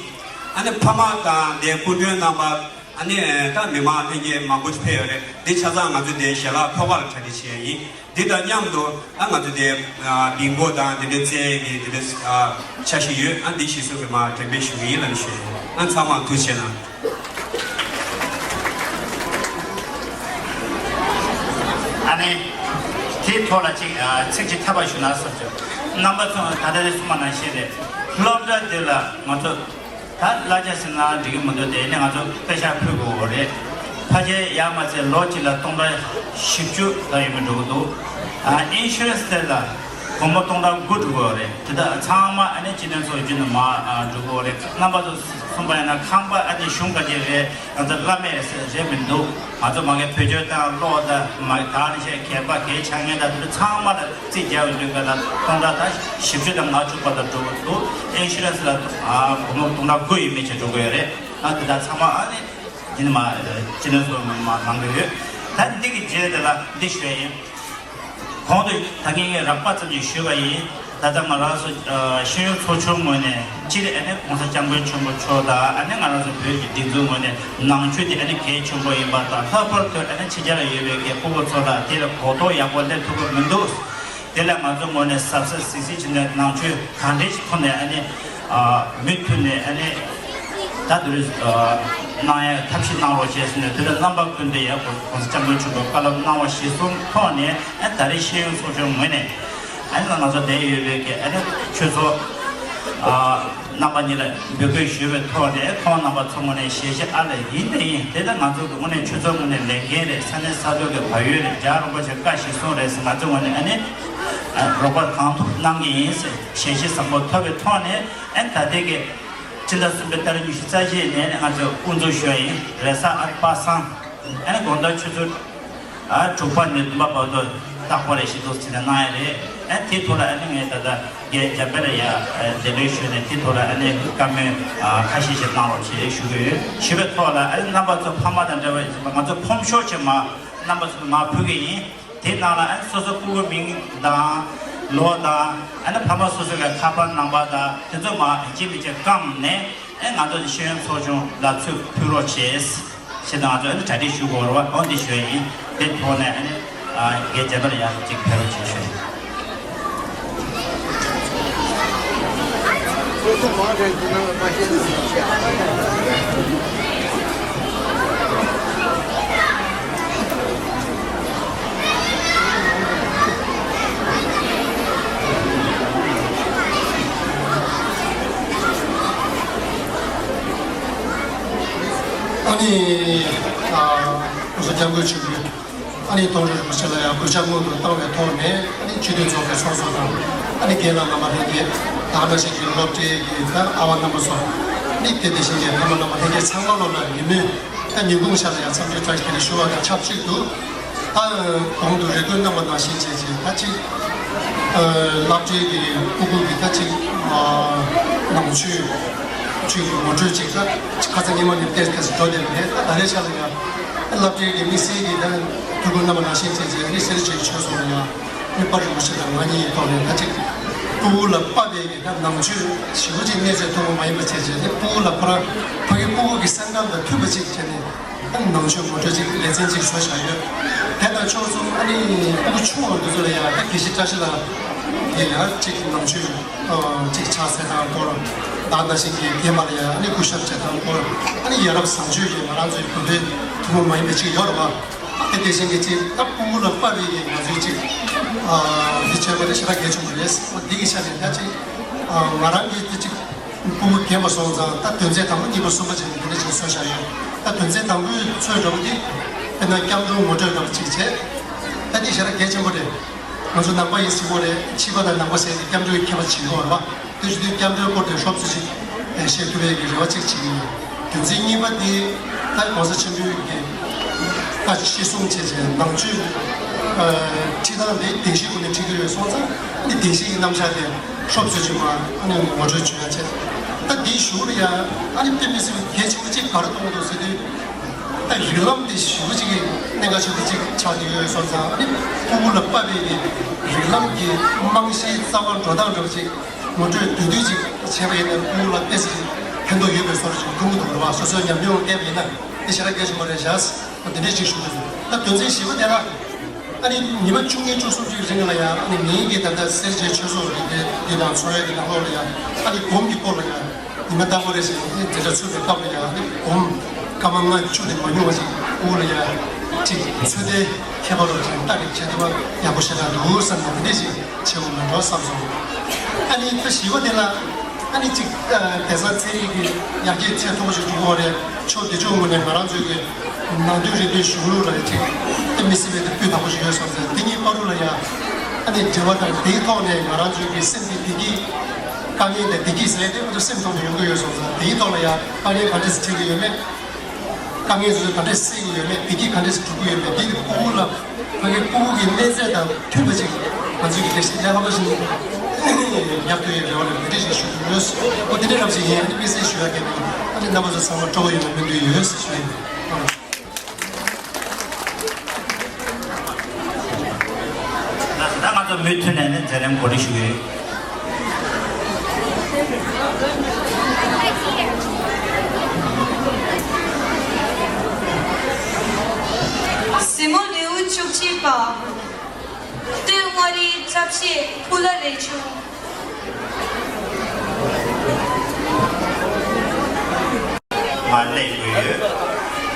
ཨ་ནི་ཕ་མ་དང་དེ་སྐུ་མགྲོན་རྣམ་པ། ཨ་ནི་ད་མི་མང་ལྷན་རྒྱས་མང་པོ་ཕེབས་ཡོད་རེད། འདི་ཆ་ཚང་ང་ཚོ་དེ་ཞལ་ལག་ཐོག་ཁ་ལ་གྲ་སྒྲིག་བྱས་ཡིན། འདི་དང་མཉམ་དུ་ཨ་ང་ཚོ་དེ་ཨ་བིང་གོ་དང་དེ་འདྲའི་རྩེད་ཀྱི་དེ་འདྲའི་ཨ་འཆར་གཞི་ཡོད། ཨ་འདི་གཞིར་བཟུང་གི་མར་འགྲེམས་སྤེལ་ཞུ་གི་ཡིན་ལབ་ནས་ཞུ་ཡིན། ཨ་ཚང་མ་ཐུགས་རྗེ་གནང་། ཨ་ནི་དེའི་ཐོག་ལ་ཅིག་ཨ་ཚིག་ཅིག་ཐེབས་པ་ཞུ་ན་བསམ་བྱུང་། རྣམ་པ་ཚོ་ད་ལྟ་རེ་གསུངས་པ་ནང་བཞིན་རེད། སློབ་གྲྭ་འདི་ལ་ང་ཚོ། ད་གླ་ཆ་ཟེར་ན་འགྲིག་གི་མི་འདུག་དེ་ནས་ང་ཚོ་པེ་ཤག་ཕུལ་དགོས་རེད། ཕལ་ཆེར་ཡར་མ་ཚད་ལོ་གཅིག་ལ་སྟོང་ཕྲག་བཞི་བཅུ་ལྷག་ཡོད་མི་འགྲོ་གི་འདུག་ཨ་ཨིན་ཤུ་རན་སི་དེ་ལ་ སྒོར་མོ་སྟོང་ཕྲག་དགུ་འགྲོ་གི་ཡོད་རེད། དེ་དག་ཚང་མ་ཨ་ནི་སྤྱི་མཐུན་ཚོགས་རྒྱུ་ནས་མར་འགྲོ་གི་ཡོད་རེད། རྣམ་པ་ཚོ་གསུངས་པ་ཡིན་ན་ཁང་པ་ཨ་ནི་གཞུང་ག་གེ་རེད། ང་ཚོ་བླ་མེད་རེད་ཟེར་རེད་མི་འདུག་ང་ཚོ་མ་གི་བེད་སྤྱོད་བཏང་གློག་དང་མ་གི་ག་ནས་བཤད་གད་པ་གད་ཆ་ངན་དང་དེ་ཚང་མ་ལ་རྩིས་རྒྱག་འོས་འདུག་ག་ལ་སྟོང་ཕྲག་ད་བཞི་བཅུ་དང་ལྔ་བཅུ་བར་དུ་འགྲོ་གི་འདུག་ཨིན་ཤུ་རན་སི་ལ་སྒོར་མོ་སྟོང་ཕྲག་དགུ་ཡས་མས་བྱས་འགྲོ་གི་ཡོད་རེད། ཨ་དེ་དག་ཚང་མ་ཨ་ནི་འདི་ནས་མར་སྤྱི་མཐུན་ཚོགས་མར་གནང་གི་ཡོད། ད་འདི་གི་རྗེས་དེ་ལ་འདི་ཞུ་ཡ་ཡིན། གོང་དུ་ད་གིན་ངས་རགས་པ་ཙམ་ཞིག་ཞུས་པ་ཡིན། ད་ལྟ་ང་རང་ཚོ་ཤེས་ཡོན་ཚོགས་ཆུང་ངོས་ནས་སྤྱིར་ཨ་ནི་༸གོང་ས་༸སྐྱབས་མགོན་ཆེན་པོ་མཆོག་དང་ཨ་ནི་ང་རང་ཚོ་བོད་ཀྱི་སྒྲིག་འཛུགས་ངོས་ནས་ནང་ཆོས་དེ་ཨ་ནི་གལ་ཆེན་པོ་ཡིན་པ་དང་། ལྷག་པར་དུ་ཨ་ནི་ཕྱི་རྒྱལ་ལ་ཡོད་པའི་གི་སྤུ་གུ་ཚོ་ལ་དེ་ལ་གོ་རྟོགས་ཡག་པོ་སླེབས་ཐུབ་ཀྱི་མི་འདུག་དེ་ལ་ང་ཚོ་ངོས་ནས་གཟབ་གཟབ་གཟིགས་གཟིགས་བྱས་ནས་ནང་ཆོས་གང་འདྲ་ཞིག་ཐོག་ནས་ཨ་ནི་མུ་མཐུད་ནས་ཨ་ནི་ད་དུ་རེ་གནང་ཡ་ཐབས་ཤེས་གནང་རོགས་བྱས་ཟེར་ནས། དེ་ལ་རྣམ་པ་ཀུན་ཏུ་ཡ་༸གོང་ས་༸སྐྱབས་མགོན་ཆེན་པོས་བཀའ་སློབ་གནང་བ་གཞིར་བཟུང་ཐོག་ནས། ཨ་ད་རེས་ཤེས་ཡོན་ཚོགས་ཆུང་ངོས་ནས་ཨ་ནི་ང་ཚོ་འདིར་ཡོད་པའི་གི་ཨ་ནི་ཆོས་ཚོགས་རྣམ་པ་གཉིས་ལ་འབོད་སྐུལ་ཞུས་པའི་ཐོག་ནས། ཁོང་རྣམ་པ་ཚོ་ངོས་ནས་ཞལ་བཞེས་ཨ་ལས་ཡིན་དེ་ཡིན། དེ་ལྟར་ང་ཚོ་གི་ངོས་ནས་ཆོས་ཚོགས་ངོས་ནས་ལས་འགན་རེད། ས་གནས་ས་ཐོག་གི་བལ་ཡུལ་རེད། རྒྱལ་བ་རིན་པོ་ཆེ་བཀའ་གཞིར་བཟུང་རེད་ཟེར། ང་ཚོ་ངོས་ནས་ཨ་ནི་རོགས་པ་གང་ཐུབ་གནང་གི་ཡིན་ཟེར་ཞལ་བཞེས་བཟང་པོ་ཐོབ་པའི་ཐོག་ནས། ཨ་ནི་ད་ལྟའི་གི་ཕྱི་ཟླ་གསུམ་པའི་ཏ་རིག་ཉི་ཤུ་རྩ་བཞི་ནས་ང་ཚོས་དབུ་འཛུགས་ཞུ་ཡ་ཡིན། རེས་གཟའ་ཨ་པ་སངས། ཨ་ནི་དགོང་དག་ཆུ་ཚོད་ཨ་དྲུག་པ་ནས་བདུན་པ་བར་དུ་རྟག་པར་རེ་ཞིག་འདུག་ཟེར་ནས་གནང་ཡ་རེད། ཨ་དེའི་ཐོག་ལ་ཨ་ནི་ངས་ད་ལྟ་རྒན་འཇམ་དཔལ་ལ་ཡ་གདན་འདྲེན་ཞུས་ནས། དེའི་ཐོག་ལ་ཨ་ནི་བཀའ་མོལ་ཁ་ཤས་ཤིག་གནང་རོགས་བྱེད་ཞུ་གི་ཡོད། ཞུས་པའི་ཐོག་ལ་ཨ་ནི་རྣམ་པ་ཚོ་ཕ་མ་དང་འབྲེལ་བ་ཡོད་པ། ང་ཚོ་ཕོམ་ཤོག་ཅིག་མར་རྣམ་པ་ཚོ་མར་ཕུལ་གི་ཡིན། དེའི་ནང་ལ་ཨ་ནི་སོ་སོ་སྤུ་གུ་མིང་དང་ལོ་དང་། ཨ་ནི་ཕ་མ་སོ་སོ་གི་ཁ་པར་ནམ་བར་དང་དེ་ཚོ་མར་ཡིན་གཅིག་མིན་གཅིག་བསྐངས་ནས། ཨ་ང་ཚོ་ཤེས་ཡོན་ཚོགས་ཆུང་ལ་ཚུར་ཕུལ་རོགས་བྱེད་ཞེས་ང་ཚོ་ཨ་ནི་གྲ་སྒྲིག་ཞུ་དགོས་རེད་བ། འོ་འདི་ཞུ་ཡ་ཡིན། དེ་ཐོག་ནས་ཨ་ནི་རྒན་འཇམ་དཔལ་ཡང་གཅིག་ཕེབས་རོགས་བྱེད་ཞུ་ཡ་ཡིན། ཨ་ནི་ཨ་༸གོང་ས་༸སྐྱབས་མགོན་ཆེན་པོས་ཨ་ནི་དོན་གྲུབ་རིན་པོ་ཆེ་ལ་ཡང་གུས་ཕྱག་སྔོན་དུ་བཏང་བའི་ཐོག་ནས། ཨ་ནི་སྤྱི་འཐུས་ཚོགས་པའི་ཚོགས་གཙོ་དང་། ཨ་ནི་རྒན་ལགས་རྣམ་པ་ལྷན་རྒྱས། ད་ག་ནང་བཞིན་གྱི་སློབ་གྲྭའི་གི་ད་ཨ་བ་རྣམ་པ་ཚོ། ཨ་ནི་དེ་དེ་བཞིན་གྱི་ཕ་མ་རྣམ་པ་ལྷན་རྒྱས་ཚང་མ་ལོ་ལ་ཉིན་མོའི་ད་ཉིན་གུང་ཞག་ལ་ཡང་འཚམས་འདྲི་བཀྲ་ཤིས་བདེ་ལེགས་ཞུ་བ་དང་ཆབས་ཅིག་ཏུ། ད་གོང་དུ་རེ་སྐུལ་གནང་བ་ནང་བཞིན་བྱས་བྱས། ད་ཅིག་ཨ་སློབ་གྲྭའི་གི་སྤུ་གུ་གི་ད་ཅིག་ཨ་ནང་ཆོས་ཅིག་ངོ་སྤྲོད་ཅིག་ད་ཁ་སང་ཉི་མ་ནས་ཏོག་ཙམ་འགྲོ་བསྡད་པ་རེད། ད་ད་རེས་ཆ་ལ་ཡང་སློབ་གྲྭའི་གི་དམིགས་བསལ་གྱི་ད་ཐུགས་ཁུར་གནང་བ་ནང་བཞིན་བྱས་བྱས། ཨ་ནི་སེར་བྱེས་ཆོས་ཚོགས་ལ་ཡང་། ཨ་ནི་པར་རིན་པོ་ཆེ་དང་ང་གཉིས་ཀྱི་ཐོག་ནས་ད་ཅིག་སྤུ་གུ་ལ་དཔག་པའི་གི་ད་ནང་ཆོས་ཞེ་པོ་ཅིག་གནས་ཚད་མཐོ་པོ་མ་ཡིན་པ་བྱས་བྱས། ཨ་ནི་སྤུ་གུ་ལ་ཁོ་རང་ཕ་གི་སྤུ་གུ་གི་སེམས་ཁམས་དང་མཐུན་པ་ཅིག་བྱས་ནས། ཨ་ནི་ནང་ཆོས་ངོ་སྤྲོད་ཅིག་ལེ་ཚན་ཅིག་བཟོས་བཞག་ཡོད། དེ་དང་ཕྱོགས་མཚུངས་ཨ་ནི་སྤུ་གུ་ཆུང་བ་འདི་ཚོ་ལ་ཡང་ད་དགེ་བཤེས་བཀྲ་ཤིས་ལགས་ཀྱིས་ཡང་ཅིག་ནང་ཆོས་ཨ་ཅིག་ཕྱག་འཚལ་སྟངས་སྐོར། ད་ནང་བཞིན་གྱི་རྒན་པ་ལ་ཡང་ཨ་ནི་སྐུ་ཞབས་བྱེད་སྟངས་སྐོར། ཨ་ནི་ཡ་རབས་བཟང་སྤྱོད་ཀྱི་ང་རང་ཚོའི་བོད་པའི་ཐུན་མོང་མ་ཡིན་པའི་ཅིག་ཡོད་རེད་བ། ཨ་དེ་དེ་བཞིན་གྱི་ཅིག་ད་སྤུ་གུ་ལ་དཔག་པའི་ཡིན་ང་ཚོའི་ཅིག་ཨ་འདི་བྱས་པ་དེ་ཞེ་དྲག་གལ་ཆེན་པོ་རེད། ཨ་འདི་གི་ཆ་ནས་ད་ཅིག་ཨ་ང་རང་གིས་དེ་ཅིག་སྤུ་གུ་རྒན་པ་སོང་ཙང་ད་དོན་ཚན་དང་པོ་གཉིས་པ་གསུམ་པ་བྱས་ནས་དེ་འདྲ་ཅིག་བཟོས་བཞག་ཡོད། ད་དོན་ཚན་དང་པོའི་ཚོད་འདྲ་པོ་དེ་དཔེར་ན་སྐྱབས་འགྲོའི་ངོ་སྤྲོད་འདྲ་པོ་ཅིག་བྱས། ད་འདི་ཞེ་དྲག་གལ་ཆེན་པོ་རེད། ང་ཚོ་ནང་པ་ཡིན་ཟེར་གྱི་ཡོད་རེད། ཕྱི་པ་དང་ནང་པ་ཟེར་ཏེ་སྐྱབས་འགྲོའི་ཁྱད་པར་ཕྱེ་གི་ཡོད་རེད་བ། དེ་བཞིན་དུ་སྐྱབས་འགྲོའི་སྐོར་དེ་ཧྲོབ་ཙམ་ཞིག་བཤད་ཐུབ་པའི་གི་རེ་བ་ཅིག་བྱེད་ཀྱི་ཡོད། དོན་ཚན་གཉིས་པ་དེ་ད་༸གོང་ས་ཆེན་པོའི་གི་བཀའ་གཞིར་བཟུང་བྱས་བྱས་ནང་ཆོས་ཨ་ཁྲིད་སྟངས་དེ་བདེན་བཞིའི་སྒོ་ནས་ཁྲིད་ཀྱི་ཡོད་སོང་ཙང་ཨ་ནི་བདེན་བཞི་ཡི་རྣམ་གཞག་དེ་ཧྲོབ་ཙམ་ཞིག་མར་ཨ་ནི་ངོ་སྤྲོད་བྱེད་ཡ་བྱས། ད་འདིའི་གཞུག་ལ་ཡང་ཨ་ནི་དཔེ་མི་སྲིད་པའི་གལ་ཆེན་པོ་གཅིག་ག་རེ་མཐོང་གི་འདུག་ཟེར་དུས། ད་རིགས་ལམ་དེ་ཞེ་པོ་ཅིག་གི་གནད་འགག་ཆེན་པོ་ཅིག་ཆགས་ཀྱི་ཡོད་སོང་ཙང་། ཨ་ནི་སྤུ་གུ་ལ་དཔག་པའི་གི་རིགས་ལམ་གྱི་རྨང་གཞིའི་རྩ་བ་འགྲོ་སྟངས་འདྲ་པོ་ཅིག་ངོ་སྤྲོད་བསྡུས་བསྡུས་ཅིག་བྱས་པ་ཡིན་ན་སྤུ་གུ་ལ་ཏོག་ཙམ་ཕན་ཐོགས་ཡོད་པའི་བཟོ་འདྲ་ཅིག་མཐོང་གི་འདུག་རེད་བ། སོ་སོའི་ཉམས་མྱོང་བལྟས་པ་ཡིན་ན་དེ་ཞེ་དྲག་གལ་ཆེན་པོ་རེད་བཞག་འོ་དེ་འདྲས་ཅིག་ཞུ་གི་འདུག་ད་དོན་ཚན་བཞི་པ་དེ་ལ་ཨ་ནི་ཉི་མ་བཅུ་གཉིས་བཅུ་གསུམ་ཅིག་རིང་ལ་ཡང་ཨ་ནི་ངེད་ཀྱི་ད་ལྟ་སེར་བྱེས་ཆོས་ཚོགས་རེད་དེ། དེ་དང་ཚོགས་ཡ་གི་ནང་ལོགས་ལ་ཡང་ཨ་ནི་སྒོམ་གྱི་སྐོར་ལ་ཡང་ཉི་མ་རྟག་པ་རེ་བཞིན་ཨ་ནི་དེ་འདྲ་ཚུད་པའི་སྐབས་ལ་ཡང་ཨ་ནི་སྒོམ་སྐར་མ་ལྔ་བཅུ་དེ་མ་ཉུང་བ་ཞིག་དབུ་ལ་ཡང་ཅིག་ཚོད་ལྟའི་ཁྱད་པར་རོ་ཅིག་ལྟ་གི་བྱེད་ཐུབ་པ་ཡག་པོ་ཞེ་དྲག་འདུག་བསམ་ནས་དེ་འདྲས་ཞིག་བྱེད་དགོས་མེད་འགྲོ་བསམ་སོང་། ཨ་ནི་ད་བཞི་པ་དེ་ལ་ཨ་ནི་ཅིག་ཨ་གདན་ས་ཚན་རིག་གི་ཡར་རྒྱས་ཚད་མཐོ་པོ་ཞིག་འགྲོ་གི་ཡོད་རེད། ཕྱོགས་བདེ་ཕྱོགས་ངོས་ནས་ང་རང་ཚོའི་གི་ནང་དོན་རིག་པའི་གཞུང་ལུགས་ལ་ཅིག་དེ་མི་སྲིད་པའི་དེ་སྤུས་དག་པོ་ཞིག་ཡོད་བསམ་ཟེར། དེ་གཉིས་བར་དུ་ལ་ཡང་ ཨ་ནི་འབྲེལ་བ་དང་དེའི་ཐོག་ནས་ང་རང་ཚོའི་གི་སེམས་ཀྱི་བདེ་སྐྱིད། དཀའ་ངལ་དང་བདེ་སྐྱིད་ཟེར་ཡ་དེ་ང་ཚོ་སེམས་ཐོག་ནས་ཡོང་གི་ཡོད་སོང་ཙང་། དེའི་ཐོག་ལ་ཡང་དཀའ་ངལ་ག་འདྲས་སེ་འཕྲད་ཀྱི་ཡོད་མེད། དཀའ་ངལ་ཚོ་ག་འདྲས་སེལ་གྱི་ཡོད་མེད། བདེ་སྐྱིད་ག་འདྲས་སེ་སྒྲུབ་ཀྱི་ཡོད་མེད། དེ་ནི་ཕྲུ་གུ་ལ་ཕ་གིའི་ཕྲུ་གུ་གི་གནས་ཚད་དང་མཐུན་པ་ཅིག་ང་ཚོའི་གི་ལས་བྱེད་ལས་ཀ་བ་ཞིག་རྒྱབ་སྐྱོར་ཡོད་རེ་བ་ལ་འདི་འདྲས་ཞིག་ཞུ་གི་ཡོད། འོ་དེ་འདྲས་རབ་ཞིག་ཡིན། ཨ་ནི་དམིགས་བསལ་ཞུ་ཡ་གལ་ཏེ་ཨ་ནི་རྣམ་པ་ཚོ་ཚང་མ་སྤྲོ་བོ་ཡོད་ན་སྨོན་འདུན་ཡོད་ཞུ་ཡིན། ད་ང་ཚོ་མུ་མཐུད་ནས་ནི་མཛད་རིམ་གོ་སྒྲིག་ཞུ་གི་ཡོད། གཟིགས་མོ་ལེའུ་བཅུ་གཅིག་པ། སྟོད་མངའ་རིས་རྩ་བཤད་ཕུ་ལ་རས་ཆུང་། མར་སླེབས་དགོས་ཡོད།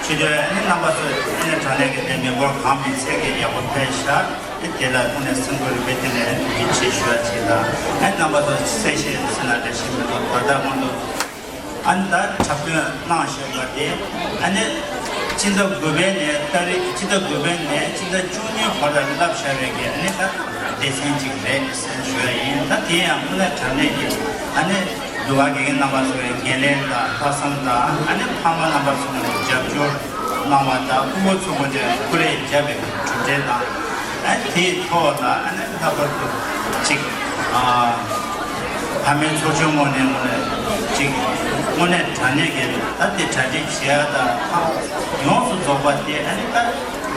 ཕྱི་དྲོ་ཨ་ནི་རྣམ་པ་ཚོས་ཨ་ནི་དྲ་གནས་ཀྱི་སྟེང་མི་འབོར་གང་མིན་ཚད་ཀྱིས་ཡག་པོ་ཕེབས་ཤག་ཨ་དེ་ལ་དངོས་གནས་སེམས་ཁུར་དཔེ་དེ་ནས་ཡིད་ཆེས་ཞུ་ཡ་བྱེད་ལ། ཨ་རྣམ་པ་ཚོ་གསལ་བཤད་ཟེར་ན་འདྲ་ཞིག་མི་འདུག་ད་ལྟ་སྔོན་དུ་ཨ་ནི་ད་འཁྲབ་སྟོན་གནང་བཞིན་པ་དེ་ཨ་ནི་སྤྱི་ཟླ་དགུ་པའི་ནས་ཏ་རིག་སྤྱི་ཟླ་དགུ་པའི་ནས་སྤྱི་ཟླ་བཅུ་གཉིས་བར་ལ་བསླབས་བཞག་པའི་གི་ཨ་ནི་ད་སྡེ་ཚན་ཅིག་རེད་ཟེར་ཞུ་ཡ་ཡིན། ད་དེ་ཡང་དངོས་གནས་དྲང་གནས་ཀྱི་ཨ་ནི་འདུ་ཁང་དགེ་རྒན་རྣམ་པ་ཚོའི་འགན་ལེན་དང་ལྷག་བསམ་དང་། ཨ་ནི་ཕ་མ་རྣམ་པ་ཚོ་ནས་རྒྱབ་སྐྱོར་གནང་བ་དང་། སྤུ་གུ་ཚོ་ནས་སྐུ་ལས་བརྒྱབ་པའི་གྲུབ་འབྲས་དང་། ཨ་ནི་དེའི་ཐོག་ལ་ཨ་ནི་ལྷག་པར་དུ་ཅིག་ཨ་ཕ་མའི་ཚོགས་ཆུང་ངོས་ནས་ངོས་ནས་ཅིག་དངོས་གནས་དྲང་གནས་ཀྱི་ད་དེ་གྲ་སྒྲིག་བྱེད་ཡ་དང་། ཡོངས་སུ་རྫོགས་པ་དེ་ཨ་ནི་ད་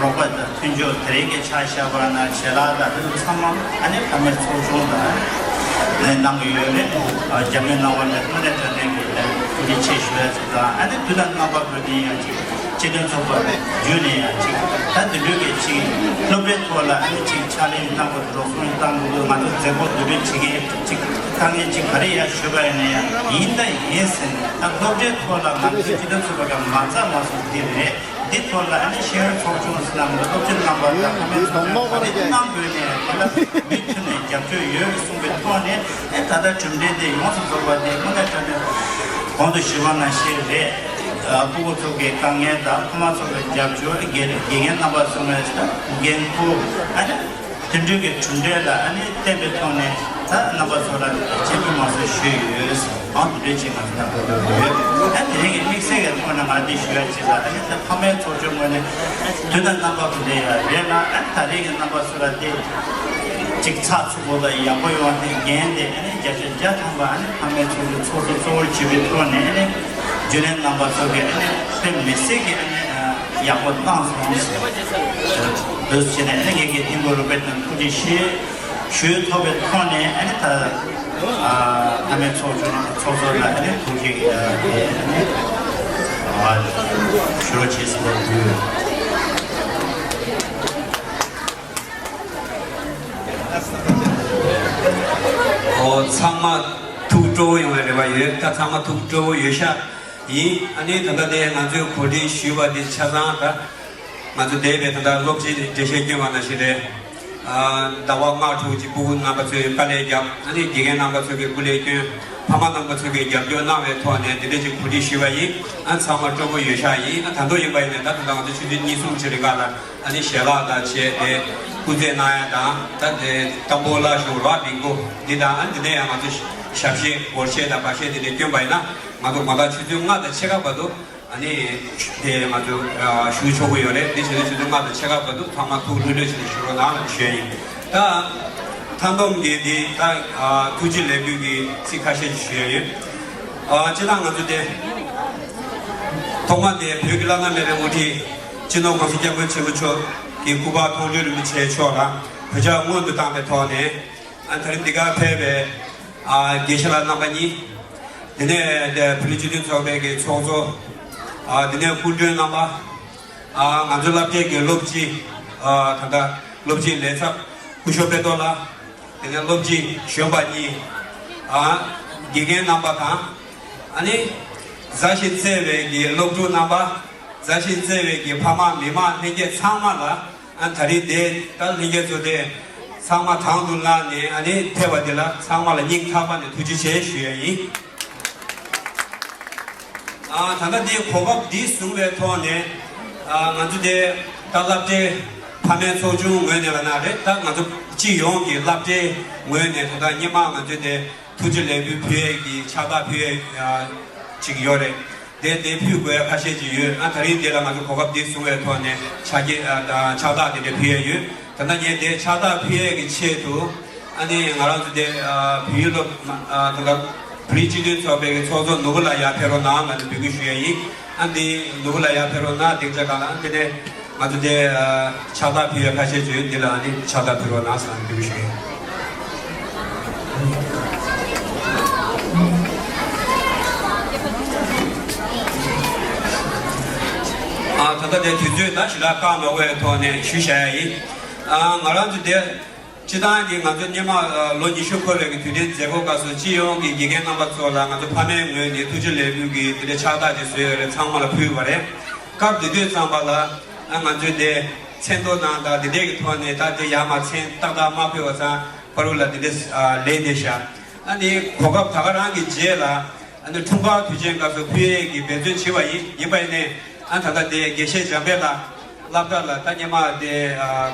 རོགས་པ་དང་མཐུན་ཕྱོགས་དེ་རིང་གི་ཆ་བཞག་པ་ན་ཞལ་ལག་དང་དེ་ཚོ་ཚང་མ་ཨ་ནི་ཕ་མའི་ཚོགས་ཆུང་དང་ནས་གནང་གི་ཡོད་རེད། རྒྱ་མི་གནང་བ་ནས་དངོས་གནས་དྲང་གནས་ཀྱི་ཐུགས་རྗེ་ཆེ་ཞུ་ཡ་ཅིག་དང་། ཨ་ནི་དུས་དང་རྣམ་པ་ཀུན་ནས་ཡང་ཅིག་སྤྱི་མཐུན་ཚོགས་པ་བརྒྱུད་ནས་ཡང་ཅིག་ད་འདི་འདྲའི་གི་ཅིག་སློབ་གྲྭའི་ཐོག་ལ་ཨ་ནི་ཅིག་ཕྱག་ལས་གནང་དགོས་འགྲོ་སོང་བཏང་དགོས། ང་ཚོ་མཛད་སྒོ་འདི་འདྲའི་བྱེད་མཁན་ཅིག་དཀའ་ངལ་ཅིག་ག་རེ་ཡང་ཞུས་པ་ཡིན་ན་ཡང་ཡིན་ད་ཡིན་ཟེར་ནས། ད་སློབ་གྲྭའི་ཐོག་ལ་ང་ཚོའི་སྤྱི་མཐུན་ཚོགས་པ་ག་མ་རྩ་མ་སོང་དེ་རེད། འདི་ཐོག་ལ་ཨ་ནི་ཤེས་ཡོན་ཚོགས་ཆུང་ཟེར་ན་མི་སློབ་སྤྱི་རྣམ་པ་དང་ཕ་མའི་ཚོགས་ཆུང་ག་རེ་གནང་དགོས་ནས་དེ་ལ་མུ་མཐུད་ནས་རྒྱབ་སྐྱོར་ཡོད་གསུངས་པའི་ཐོག་ནས། ཨེ་ད་ལྟ་གྲུབ་འབྲས་དེ་ཡོངས་སུ་རྫོགས་པ་དེ་དངོས་གནས་དྲང་གནས་གོང་དུ་ཞུས་པ་ནང་བཞིན་རེད། ཨ་སྤུ་གུ་ཚོ་གི་དཀའ་ངལ་དང་ཕ་མ་ཚོ་གི་རྒྱབ་སྐྱོར། དགེ་དགེ་རྒན་རྣམ་པ་ཚོ་ནས་འགན་འཁུར། ཨ་ནི་དེ་འདྲའི་གི་གྲུབ་འབྲས་ལ་ཨ་ནི་བརྟེན་པའི་ཐོག་ནས་ད་རྣམ་པ་ཚོ་ལ་སྤྱན་འབུལ་མང་སོགས་ཞུས་ཡོད། ཨང་དེ་འདྲའི་ཅིག་ང་ཚོ་ལ་དགོས་འདོད་ཡོད། ཨ་དེ་རིང་གི་དམིགས་བསལ་གྱི་ཐོག་ནས་ང་འདི་ཞུ་ཡ་ཅིག་ལ། ཨ་ནི་ད་ཕ་མའི་ཚོགས་ཆུང་ངོས་ནས་དུས་དང་རྣམ་པ་ཀུན་ནས་ཡ་རེད་ལ། ཨ་ནི་ད་རེས་ཀྱི་རྣམ་པ་ཚོ་ལ་དེ་ཅིག་ཚགས་ཚུད་པོ་དང་ཡག་པོ་ཡོང་བ་དེ་འགན་དེ་ཨ་ནི་བརྒྱ་ཆ་བརྒྱ་ཐམ་པ་ཨ་ནི་ཕ་མའི་ཚོགས་ཆུང་ཚོགས་གཙོ་གཙོ་བོར་བྱེད་པའི་ཐོག་ནས། ཨ་ནི་རྒྱུན་ལས་རྣམ་པ་ཚོ་གིས་ཨ་ནི་དཔེ་མི་སྲིད་ཀྱི་ཨ་ནི་ཡག་པོ་བཏང་སོང་ཟེར། འདུག་བྱས་ནས་ཨ་ནི་ངེད་ཀྱིས་ཐིམ་ཕུག་རུ་པེ་དང་ཐུགས་རྗེ་ཆེ་ཞུ་ཐོབ་པའི་ཐོག་ནས། ཨ་ནི་ད་ཨ་ཕ་མའི་ཚོགས་ཆུང་ཚོགས་གཙོ་ལ་ཨ་ནི་ཐུགས་རྗེ་ཆེ་ཨ་ནི་ཞུ་རོགས་བྱེད་ཟེར་ནས་འབུལ། ཨོ་ཚང་མ་ཐུགས་སྤྲོ་བོ་ཡོང་བའི་རེ་བ་ཡོད། ད་ཚང་མ་ཐུགས་སྤྲོ་བོ་ཡོད་ཤག་ཡིན། ཨ་ནི་ད་ལྟ་དེ་ང་ཚོས་གོ་སྒྲིག་ཞུས་པ་དེ་ཆ་ཚང་ད་ང་ཚོ་འདས་པའི་ད་ལྟ་སློབ་སྤྱི་འགྲེལ་བཤད་བསྐྱོན་པ་ནང་བཞིན་རེད། ཨ་ཟླ་བ་ལྔ་དྲུག་ཅིག་སྤུ་གུ་རྣམ་པ་ཚོས་དཀའ་ལས་བརྒྱབ། ཨ་ནི་དགེ་རྒན་རྣམ་པ་ཚོ་གིས་སྐུ་ལས་བསྐྱོན། ཕ་མ་རྣམ་པ་ཚོ་གིས་རྒྱབ་སྐྱོར་གནང་བའི་ཐོག་ནས་དེ་འདྲ་ཅིག་གོ་སྒྲིག་ཞུས་པ་ཡིན། ཨ་ཚང་མ་སྤྲོ་པོ་ཡོད་ཤག་ཡིན། ཨ་ད་དུང་ཡིན་པ་ཡིན་ན་ད་ད་ལྟ་ང་ཚོ་ཆུ་ཚོད་གཉིས་གསུམ་ཅིག་རིང་ག་ལ་ཨ་ནི་ཞལ་ལག་དང་བྱས་ཏེ་སྐུ་རྩེད་གནང་ཡ་དང་། ད་དེ་ཏམ་བོ་ལ་ཞུ་རོགས་མི་མགོ་འདི་དང་། ཨ་འདི་ནས་ཡང་ང་ཚོ་ཞབས་གཞས་སྒོར་གཞས་དང་བར་གཞས་དེ་འདྲ་བསྐྱོན་པ་ཡིན་ན། ང་ཚོ་དགོང་དག་ཆུ་ཚོད་ལྔ་དང་ཕྱེད་ཀ་བར་དུ་ཨ་ནི་དེ་ང་ཚོ་ཞུ་ཆོག་གི་ཡོད་རེད། དེ་བྱས་ནས་ཆུ་ཚོད་ལྔ་དང་ཕྱེད་ཀ་བར་དུ་ཚང་མ་ཐུགས་ལྷོད་ལྷོད་བྱས་ནས་ཞུ་རོགས་གནང་ལ་ཞུ་ཡ་ཡིན། ད་མཐའ་སྡོམ་གྱི་འདི་ད་ཐུགས་རྗེ་ལེགས་འབུལ་གྱི་ཚིག་ཁ་ཤས་ཤིག་ཞུ་ཡ་ཡོད། སྤྱིར་བཏང་ང་ཚོ་དེ་ཐོག་མ་དེ་བོད་ཀྱི་བླ་ན་མེད་པའི་དབུ་ཁྲིད་སྤྱི་ནོར་༸གོང་ས་༸སྐྱབས་མགོན་ཆེན་པོ་མཆོག་གི་སྐུ་པར་མཐོང་གྲོལ་རིན་པོ་ཆེ་མཆོག་ལ་གུས་ཕྱག་སྔོན་དུ་བཏང་བའི་ཐོག་ནས། ཨ་ད་རིང་འདི་གར་ཕེབས་པའི་ཨ་དགེ་བཤེས་ལགས་རྣམ་པ་གཉིས། དེ་ནས་དེ་བོད་རིགས་སྤྱི་མཐུན་ཚོགས་པའི་གི་ཚོགས་གཙོ། ཨ་དེ་ནས་སྐུ་མགྲོན་རྣམ་པ། ཨ་ང་ཚོའི་བསླབ་བྱའི་གི་སློབ་སྤྱི། ཨ་ད་ལྟ་སློབ་སྤྱིའི་ལས་ཚབ་སྐུ་ཞབས་དཔེ་ཐོག་ལགས། དེ་ནས་སློབ་སྤྱི་གཞོན་པ་གཉིས། ཨ་དགེ་རྒན་རྣམ་པ་དང་། ཨ་ནི་མཛའ་ཞིང་བརྩེ་བའི་གི་སློབ་ཕྲུག་རྣམ་པ། མཛའ་ཞིང་བརྩེ་བའི་གི་ཕ་མ་མི་མང་ལྷན་རྒྱས་ཚང་མ་ལ། ཨ་ད་རེས་དེ་ད་ལྷན་རྒྱས་ཚོ་དེ་ཚང་མ་དང་དུ་བླངས་ནས་ཨ་ནི་ཕེབས་པ་དེ་ལ་ཚང་མ་ལ་སྙིང་ཐག་པ་ནས་ཐུགས་རྗེ་ཆེ་ཞུ་ཡ་ཡིན། ཨ་ད་ལྟ་འདི་གོ་སྐབས་འདི་བཟུང་བའི་ཐོག་ནས། ཨ་ང་ཚོ་དེ་ད་བསླབ་གྲྭའི་ ཕ་མའི་ཚོགས་ཆུང་ངོས་ནས་ལབ་ན་རེད། ད་ང་ཚོ་སྤྱི་ཡོངས་ཀྱི་སློབ་གྲྭའི་ངོས་ནས་ད་ལྟ་སྔོན་མ་ང་ཚོས་དེ་ཐུགས་རྗེ་ལེགས་འབུལ་ཕུལ་ཡས་ཀྱི་ཕྱག་རྟགས་ཕུལ་ཡས་ཅིག་ཡོད་རེད། དེ་དེ་ཕུལ་དགོས་ཡ་ཁ་ཤས་ཅིག་ཡོད། ཨ་ད་རིང་དེ་ལ་ང་ཚོ་གོ་སྐབས་འདི་བཟུང་བའི་ཐོག་ནས་ཕྱག་རྟགས་དེ་འདྲ་ཕུལ་ཡས་ཡོད། ད་ལྟ་ངས་དེ་ཕྱག་རྟགས་ཕུལ་ཡས་ཀྱི་ཆེད་དུ་ཨ་ནི་ང་རང་ཚོ་དེ་བོད་ཡིག་སློབ་ད་ལྟ་བོད་རིགས་སྤྱི་མཐུན་ཚོགས་པའི་ཚོགས་གཙོ་ནོར་བུ་ལགས་ཡར་ཕེབས་རོགས་གནང་ལབ་ནས་འབོད་སྐུལ་ཞུ་ཡས་ཡིན། ཨ་འདི་ནོར་བུ་ལགས་ཡར་ཕེབས་རོགས་གནང་། སྡིངས་ཆ་སྒང་ལ་ཨ་འདི་ནས་ང་ཚོ་དེ་ཕྱག་རྟགས་ཕུལ་ཡས་ཁ་ཤས་ཅིག་ཡོད། འདི་ལ་ཨ་ནི་ཕྱག་རྟགས་ཕུལ་རོགས་གནང་ཟེར་ནས་འབོད་སྐུལ་ཞུ་ཡས་ཡིན། ཨ་ད་ལྟ་དེ་དུས་ཚོད་ད་ཞེ་དྲག་བཀག་མ་དགོས་པའི་ཐོག་ནས་ཞུ་བྱ་ཡ་ཡིན། ཨ་ང་རང་ཚོ་དེ་སྤྱི་བཏང་གི་ང་ཚོ་སྔོན་མ་ལོ་ཉི་ཤུ་འཁོར་བའི་གི་དུས་དྲན་མཛད་སྒོ་སྐབས་སུ་སྤྱི་ཡོངས་ཀྱི་དགེ་རྒན་རྣམ་པ་ཚོ་ལ་ང་ཚོ་ཕ་མའི་ངོས་ནས་ཐུགས་རྗེ་ལེགས་འབུལ་གྱི་དེ་འདྲའི་ཕྱག་རྟགས་ཅིག་བཟོས་ཡོད་རེད། ཚང་མ་ལ་ཕུལ་བ་རེད། སྐབས་དེ་དུས་ཙམ་པ་ལ་ཨ་ང་ཚོས་དེ་མཚན་ཐོ་ནང་དང་དེ་འདྲའི་གི་ཐོག་ནས་ད་དེ་ཡར་མར་མཚན་ཏག་ཏག་མ་ཕུལ་བ་ཙང་ཕ་རུ་ལ་དེ་འདྲ་ལས་བསྡད་ཤག་ཨ་ནི་གོ་སྐབས་ད་ག་རང་གི་རྗེས་ལ་ཨ་ནི་འཁྲུངས་སྐར་དུས་ཆེན་སྐབས་སུ་ཕུལ་ཡས་ཀྱི་འབད་བརྩོན་བྱས་པ་ཡིན། ཡིན་པ་ཡིན་ནའི་ཨ་ད་ལྟ་དེ་དགེ་བཤེས་འཇམ་དཔལ་ལགས་སློབ་གྲྭ་ལ་ད་སྔོན་མ་དེ་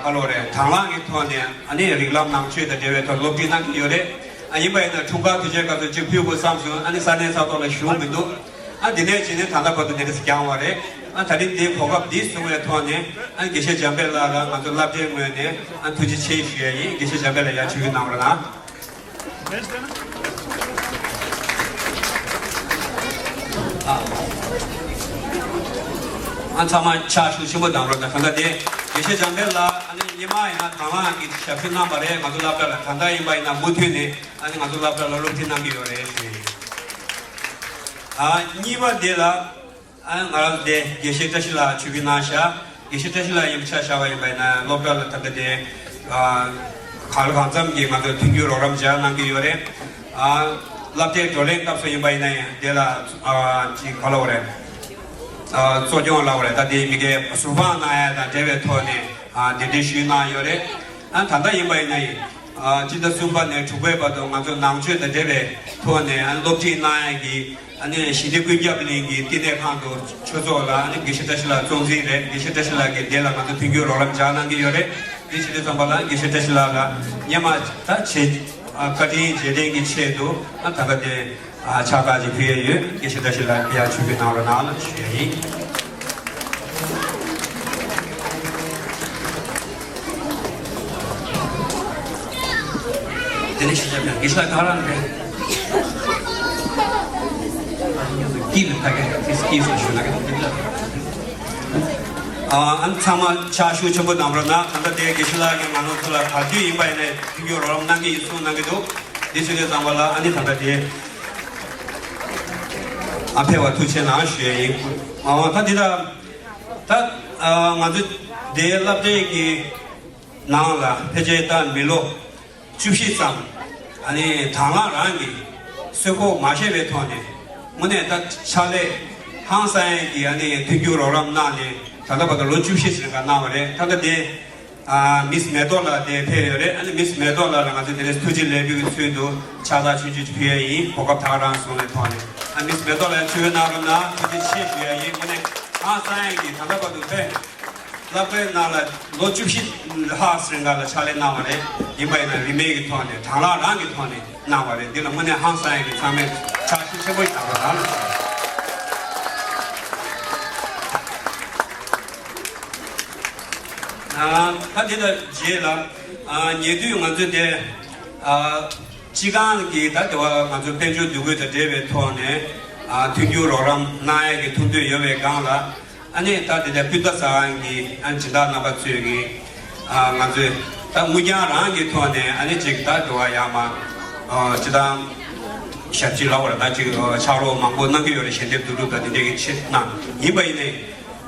ག་ལོ་རེད། དང་བླངས་ཀྱི་ཐོག་ནས་ཨ་ནི་རིགས་ལམ་ནང་ཆོས་དང་འབྲེལ་བའི་ཐོག་སློབ་ཁྲིད་གནང་གི་ཡོད་རེད། ཨ་ཡིན་པ་ཡིན་ན་འཁྲུངས་སྐར་དུས་ཆེན་སྐབས་སུ་གཅིག་ཕུལ་དགོས་བསམ་སོང་། ཨ་ནི་ས་གནས་ས་ཐོག་ལ་བཞུགས་མི་འདུག་ཨ་དེ་ནས་བྱས་ནས་ད་ལྟ་བར་དུ་དེ་འདྲ་ཞིག་བསྐྱངས་པ་རེད། ཨ་ད་རིང་འདིའི་གོ་སྐབས་འདི་བཟུང་བའི་ཐོག་ནས་ཨ་དགེ་བཤེས་འཇམ་དཔལ་ལགས་ལ་ང་ཚོ་སློབ་གྲྭའི་ངོས་ནས་ཨ་ཐུགས་རྗེ་ཆེ་ཞུ་ཡ་ཡིན། དགེ་བཤེས་འཇམ་དཔལ་ལགས་ཡར་ཆིབས་བསྒྱུར་གནང་རོགས་གནང་། ཨ་ཚང་མ་ཕྱག་ཤུགས་ཆེན་པོ་གནང་རོགས་གནང་། ད་ལྟ་དེ་དགེ་བཤེས་འཇམ་དཔལ་ལགས་ཨ་ནི་སྔོན་མ་ཡིན་ན་དང་བླངས་ཀྱི་ཞབས་ཞུ་གནང་བ་རེད། ང་ཚོ་སློབ་གྲྭ་ལ། ད་ལྟ་ཡིན་པ་ཡིན་ན་མུ་མཐུད་ནས་ཨ་ནི་ང་ཚོ་སློབ་གྲྭ་ལ་སློབ་ཁྲིད་གནང་གི་ཡོད་རེད་ཞུ་ཡིན། ཨ་གཉིས་པ་དེ་ལ་ཨ་ང་རང་དེ་དགེ་བཤེས་བཀྲ་ཤིས་ལགས་ཆིབས་བསྒྱུར་གནང་ཤག་དགེ་བཤེས་བཀྲ་ཤིས་ལགས་ཡིན་པ་ཆ་བཞག་པ་ཡིན་པ་ཡིན་ན་སློབ་གྲྭ་ལ་ད་ལྟ་དེ་ཨ་གང་ལ་གང་འཚམ་གྱིས་ང་ཚོ་མཐུན་འགྱུར་རོགས་རམ་བྱ་གནང་གི་ཡོད་རེད། ཨ་སློབ་གྲྭའི་བགྲོ་གླེང་སྐབས་སུ་ཡིན་པ་ཡིན་ན་ཡང་དེ་ལ་ཨ་ཅིག་ག་ལབ་དགོས་རེད། ཨ་གཙོ་སྐྱོང་ལབ་དགོས་རེད། ད་དེ་མི་སྒེར་ཟུར་དཔང་གནང་ཡ་དང་འབྲེལ་བའི་ཐོག་ནས་ཨ་གདན་འདྲེན་ཞུས་གནང་ཡོད་རེད། ཨ་ད་ལྟ་ཡིན་པ་ཡིན་ན་ཡང་ཨ་སྤྱི་ཟླ་གསུམ་པ་ནས་དྲུག་པའི་བར་དུ་ང་ཚོ་ནང་ཆོས་དང་འབྲེལ་བའི་ཐོག་ནས་ཨ་སློབ་ཁྲིད་གནང་ཡ་གི་ཨ་ནི་ཞི་བདེ་ཀུན་ཁྱབ་གླིང་གི་བསྟི་གནས་ཁང་དུ་ཆོས་ཚོགས་ལ་ཨ་ནི་དགེ་བཤེས་བཀྲ་ཤིས་ལགས་གཙོ་འཛིན་རེད། དགེ་བཤེས་བཀྲ་ཤིས་ལགས་ཀྱིས་དེ་ལ་ང་ཚོ་མཐུན་འགྱུར་རོགས་རམ་བྱ་གནང་གི་ཡོད་རེད། དེ་བྱེད་དུས་ཙམ་པ་ལ་དགེ་བཤེས་བཀྲ་ཤིས་ལགས་ལ་སྔོན་མ་ད་བྱེད་ཨ་བཀའ་དྲིན་རྗེས་དྲན་གྱི་ཆེད་དུ་ཨ་ད་ག་དེ་ཨ་ཕྱག་རྟགས་ཅིག་ཕུལ་ཡས་ཡོད། དགེ་བཤེས་བཀྲ་ཤིས་ལགས་ཡར་ཆིབས་བསྒྱུར་གནང་རོགས་གནང་ལ་ཞུ་ཡས་ཡིན། དེ་ནས་ཤེས་བྱ་ཕན་དགེ་བཤེས་ག་རང་རེད། ཀི་ལ་ཕ་གི་ཏིས་ཀི་སོ་ཞུ་ན་གི་ཏི་ལ། ཨ་ཨ་ཚང་མ་ཕྱག་ཤུགས་ཆེན་པོ་གནང་རོགས་གནང་། ད་ལྟ་དེ་དགེ་བཤེས་ལགས་ཀྱིས་ང་རང་ཚོ་ལ་ག་དུས་ཡིན་པ་ཡིན་ནའི་མཐུན་འགྱུར་རོགས་རམ་གནང་གི་ཡིན་གསུངས་གནང་གི་འདུག་དེ་བྱེད་དུས་ཙམ་པ་ལ་ཨ་ནི་ད་ལྟ་དེ་ཨ་ཕེབས་པ་ཐུགས་རྗེ་གནང་ཞུ་ཡས་ཡིན། ཨ་ད་འདི་ད་ད་ཨ་ང་ཚོ་དེ་སློབ་གྲྭའི་གི་ནང་ལ་ཕལ་ཆེར་ད་མི་ལོ་བཅུ་བཞི་ཙམ་ཨ་ནི་དང་བླངས་རང་གིས་གསོལ་ཕོགས་མ་བཞེས་པའི་ཐོག་ནས་དངོས་གནས་ད་ཕྱག་ལས་ཧང་སང་ཡས་ཀྱི་ཨ་ནི་མཐུན་འགྱུར་རོགས་རམ་གནང་ནས་ད་ལྟ་བར་དུ་ལོ་བཅུ་བཞི་ཟིན་ག་གནང་བ་རེད། ད་ལྟ་དེ་ཨ་མིས་མེ་ཏོག་ལགས་དེ་ཕེབས་ཡོད་རེད། ཨ་ནི་མིས་མེ་ཏོག་ལགས་ལ་ང་ཚོས་དེ་རིང་ཐུགས་རྗེ་ལེགས་འབུལ་གྱི་ཚུལ་དུ་ཕྱག་རྟགས་ཆུང་ཆུང་ཅིག་ཕུལ་ཡས་ཡིན། གོ་སྐབས་ད་ག་རང་བཟུང་བའི་ཐོག་ནས། ཨ་མིས་མེ་ཏོག་ལགས་ཆིབས་བསྒྱུར་གནང་རོགས་གནང་། ཐུགས་རྗེ་ཆེ་ཞུ་ཡས་ཡིན། དངོས་གནས་ཧང་སང་ཡས་ཀྱི་ད་ལྟ་བར་དུ་དཔེ་སློབ་གྲྭའི་ནང་ལ་ལོ་བཅུ་བཞི་ལྷག་ཙམ་སྒང་ལ་ཕྱག་ལས་གནང་བ་རེད། ཡིན་པ་ཡིན་ན་རིན་མེད་ཀྱི་ཐོག་ནས་དང་བླངས་རང་གི་ཐོག་ནས་གནང་བ་རེད། འདི་ལ་དངོས་གནས་ཧང་སང་ཡས་ཀྱི་ཚང་མས་ཕྱག་ཤུགས་ཆེན་པོ་ཞིག་གནང་རོགས་གནང་། ཨ་ད་འདི་ལ་རྗེས་ལ་ཨ་ཉེ་དུས་ང་ཚོས་དེ་ཨ་སྤྱི་ཁང་གི་ད་དེ་བ་ང་ཚོ་དཔལ་འབྱོར་འདུ་འགོད་དང་འབྲེལ་བའི་ཐོག་ནས་ཨ་མཐུན་འགྱུར་རོགས་རམ་གནང་ཡས་ཀྱི་ཐུགས་འདོད་ཡོད་པའི་སྒང་ལ། ཨ་ནི་ད་དེ་འདྲ་སྤུན་ཟླ་ཟ་ཁང་གི་ཨ་སྦྱིན་བདག་རྣམ་པ་ཚོས་ཀྱི་ཨ་ང་ཚོས་ད་དངུལ་རྐྱང་རང་གི་ཐོག་ནས་ཨ་ནི་ཅིག་ད་འགྲོ་བ་ཡག་མ་ཨ་སྤྱི་བཏང་ཞབས་ཕྱི་ལ་བར་ད་ཅིག་ཨ་ཕྱག་རོགས་མང་པོ་གནང་གི་ཡོད་རེད། ཞལ་འདེབས་བསྡུ་རུབ་དང་དེ་འདྲའི་གི་ཆེད་གནང་ཡིན་པ་ཡིན་ནའི་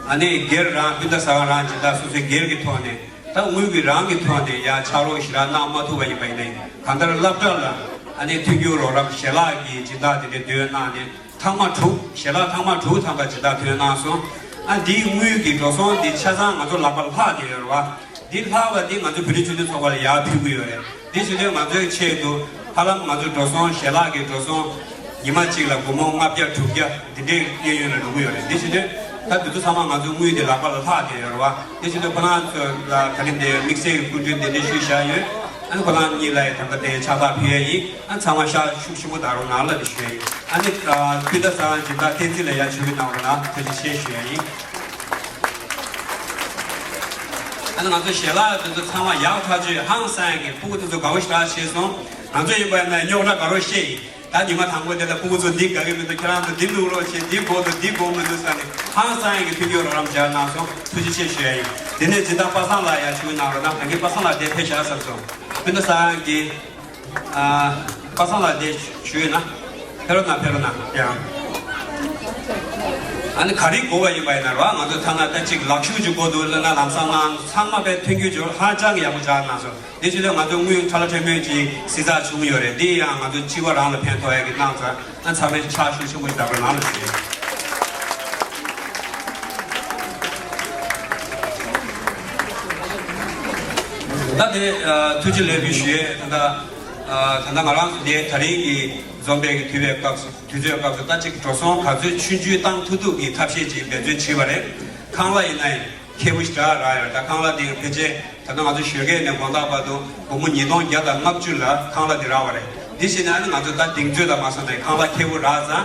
ཨ་ནི་སྒེར་རང་སྤུན་ཟླ་ཟ་ཁང་རང་སྦྱིན་བདག་སོ་སོའི་སྒེར་གྱི་ཐོག་ནས་ད་དངུལ་གྱི་རང་གི་ཐོག་ནས་ཡ་ཕྱག་རོགས་ཞེ་དྲག་གནང་མ་ཐུབ་པ་ཡིན་པ་ཡིན་ནའི་གང་ལྟར་སློབ་གྲྭ་ལ་ཨ་ནི་མཐུན་འགྱུར་རོགས་རམ་ཞལ་ལག་གི་སྦྱིན་བདག་དེ་འདྲའི་འདོན་གནང་ནས། ཐེངས་མ་དྲུག་ཞལ་ལག་ཐེངས་མ་དྲུག་ཐམ་པ་ཇི་ལྟར་ཐོན་གནང་སོང་། ཨ་འདིའི་དངུལ་གྱི་འགྲོ་སོང་འདི་ཆ་ཚང་ང་ཚོ་ལག་པ་ལྷག་བསྡད་ཡོད་རེད་བ། འདི་ལྷག་པ་འདི་ང་ཚོ་བོད་རིགས་སྤྱི་མཐུན་ཚོགས་པ་ལ་ཡར་ཕུལ་གྱི་ཡོད་རེད། འདི་བྱེད་དུས་ང་ཚོའི་ཆེད་དུ་ཧ་ལམ་ང་ཚོའི་འགྲོ་སོང་ཞལ་ལག་གི་འགྲོ་སོང་ཉི་མ་གཅིག་ལ་སྒོར་མོ་ལྔ་བརྒྱ་དྲུག་བརྒྱ་འདི་འདྲའི་གཡས་གཡོན་ལ་འགྲོ་གི་ཡོད་རེད། འདི་བྱེད་དུས་ ད་དེ་ཚོ་ཚང་མ་ང་ཚོའི་དངུལ་དེ་ལག་པ་ལ་ལྷག་བསྡད་ཡོད་རེད་བ། དེ་བཞིན་དུ་ཁོ་རང་ཚོ་ལ་ད་རིང་དེ་དམིགས་བསལ་གྱི་སྐུ་མགྲོན་གདན་འདྲེན་ཞུས་བཞག་ཡོད། ཨ་ནི་ཁོ་རང་གཉིས་ལ་ཡང་ད་ལྟ་དེ་ཕྱག་རྟགས་ཕུལ་ཡས་ཡིན། ཨ་ཚང་མ་ཤག་ཤུགས་ཆེན་པོ་བརྒྱབ་རོགས་གནང་ལབ་ནས་ཞུ་ཡས་ཡིན། ཨ་ནི་སྤུན་ཟླ་ཚང་སྦྱིན་བདག་བསྟན་འཛིན་ལ་ཡང་ཇུས་གནང་རོགས་གནང་། ཐུགས་རྗེ་ཆེ་ཞུ་ཡས་ཡིན། ཨ་ནི་ང་ཚོ་ཞལ་ལག་དེ་ཚོ་ཚང་མ་ཡག་ཐག་ཆོད། ཧང་སང་གི་སྤུ་གུ་དེ་ཚོ་དགའ་བོ་ཞེ་དྲག་བྱས་སོང་། ང་ཚོ་ཡིན་པ་ཡིན་ན་རྙོག་དྲ་དགའ་རོགས་བཤད་ཡིན། ད་ཉི་མ་དང་པོ་དེ་ལ་སྤུ་གུ་ཚོ་འདི་དགའ་གི་མི་འདུག་ཁྱེད་རང་ཚོ་འདི་ནུག་རོགས་བྱེད། འདི་དགོས་འདུག་འདི་དགོས་མི་འདུག་ཟེར་ནས་ཧང་སང་གི་མཐུན་འགྱུར་རོགས་རམ་སྦྱར་གནང་སོང་། ཐུགས་རྗེ་ཆེ་ཞུ་ཡ་ཡིན། དེ་ནས་སྦྱིན་བདག་པ་སངས་ལགས་ཡར་ཞུ་གནང་རོགས་གནང་། ད་གིན་པ་སངས་ལགས་དེ་ཕེབས་བཞག་ཚར་སོང་། སྤུན་ཟླ་ཚང་གི་ཨ་པ་སངས་ལགས་དེ་ཞུས་ན། ཕེབས་རོགས་གནང་། ཕེབས་རོགས་གནང་། ཡང་ཨ་ནི་ག་རེ་དགོས་པ་ཡིན་པ་ཡིན་ན་རོ། ང་ཚོ་ཐ་ན་ད་ཅིག་ལག་ཤུབས་ཅིག་དགོས་འདུག་ལབ་ན་ལམ་སང་གནང་། ཚང་མ་དཔེ་མཐུན་འགྱུར་བྱུང་། ཧ་ཅང་གི་ཡག་པོ་སྦྱར་གནང་སོང་། དེ་ཕྱི་ལོ་ང་ཚོ་དངུལ་ཁྲ་ལ་ཁྲ་མོས་ཀྱི་གཟི་རྩ་བྱུང་ཡོད་རེད། འདི་ཡང་ང་ཚོ་སྤྱི་པ་རང་ལ་ཕན་ཐོགས་ཡ་གི་གནང་ཚར། ཨ་ཚང་མས་ཕྱག་ཤུགས་ཆེན་པོ་ཞིག་བརྡབས་རོགས་གནང་ལ་ཞུ། ད་དེ་ཨ་ཐུགས་རྗེ་ལེགས་འབུལ་ཞུ་ཡས། ད་ལྟ་ཨ་ད་ལྟ་ང་རང་ཚོ་དེ་ད་རིང་གི་འཛོམས་པའི་གི་དུས་བའི་སྐབས་སུ། དུས་ཚོད་སྐབས་སུ་ད་ཅིག་འགྲོ་སོང་ག་ཚོད་ཆུང་ཆུང་བཏང་ཐུབ་ཐུབ་ཀྱི་ཐབས་ཤེས་ཅིག་འབད་བརྩོན་བྱས་པ་རེད། ཁང་གླ་ཡིན་ན་ཡང་ཁེ་པོ་ཞེ་དྲག་རག་ཡོད། ད་ཁང་གླ་དེ་ཕལ་ཆེར་ད་ལྟ་ང་ཚོ་ཞོགས་ཀས་ནས་དགོང་དག་བར་དུ་སྒོར་མོ་ཉིས་སྟོང་བརྒྱ་དང་ལྔ་བཅུ་ལ་ཁང་གླ་དེ་རག་པ་རེད། དེ་བྱས་ནས་ཨ་ནི་ང་ཚོ་ད་གདེང་ཚོད་དང་མ་སོང་ནས་ཁང་གླ་ཁེ་པོ་རག་ཙང་།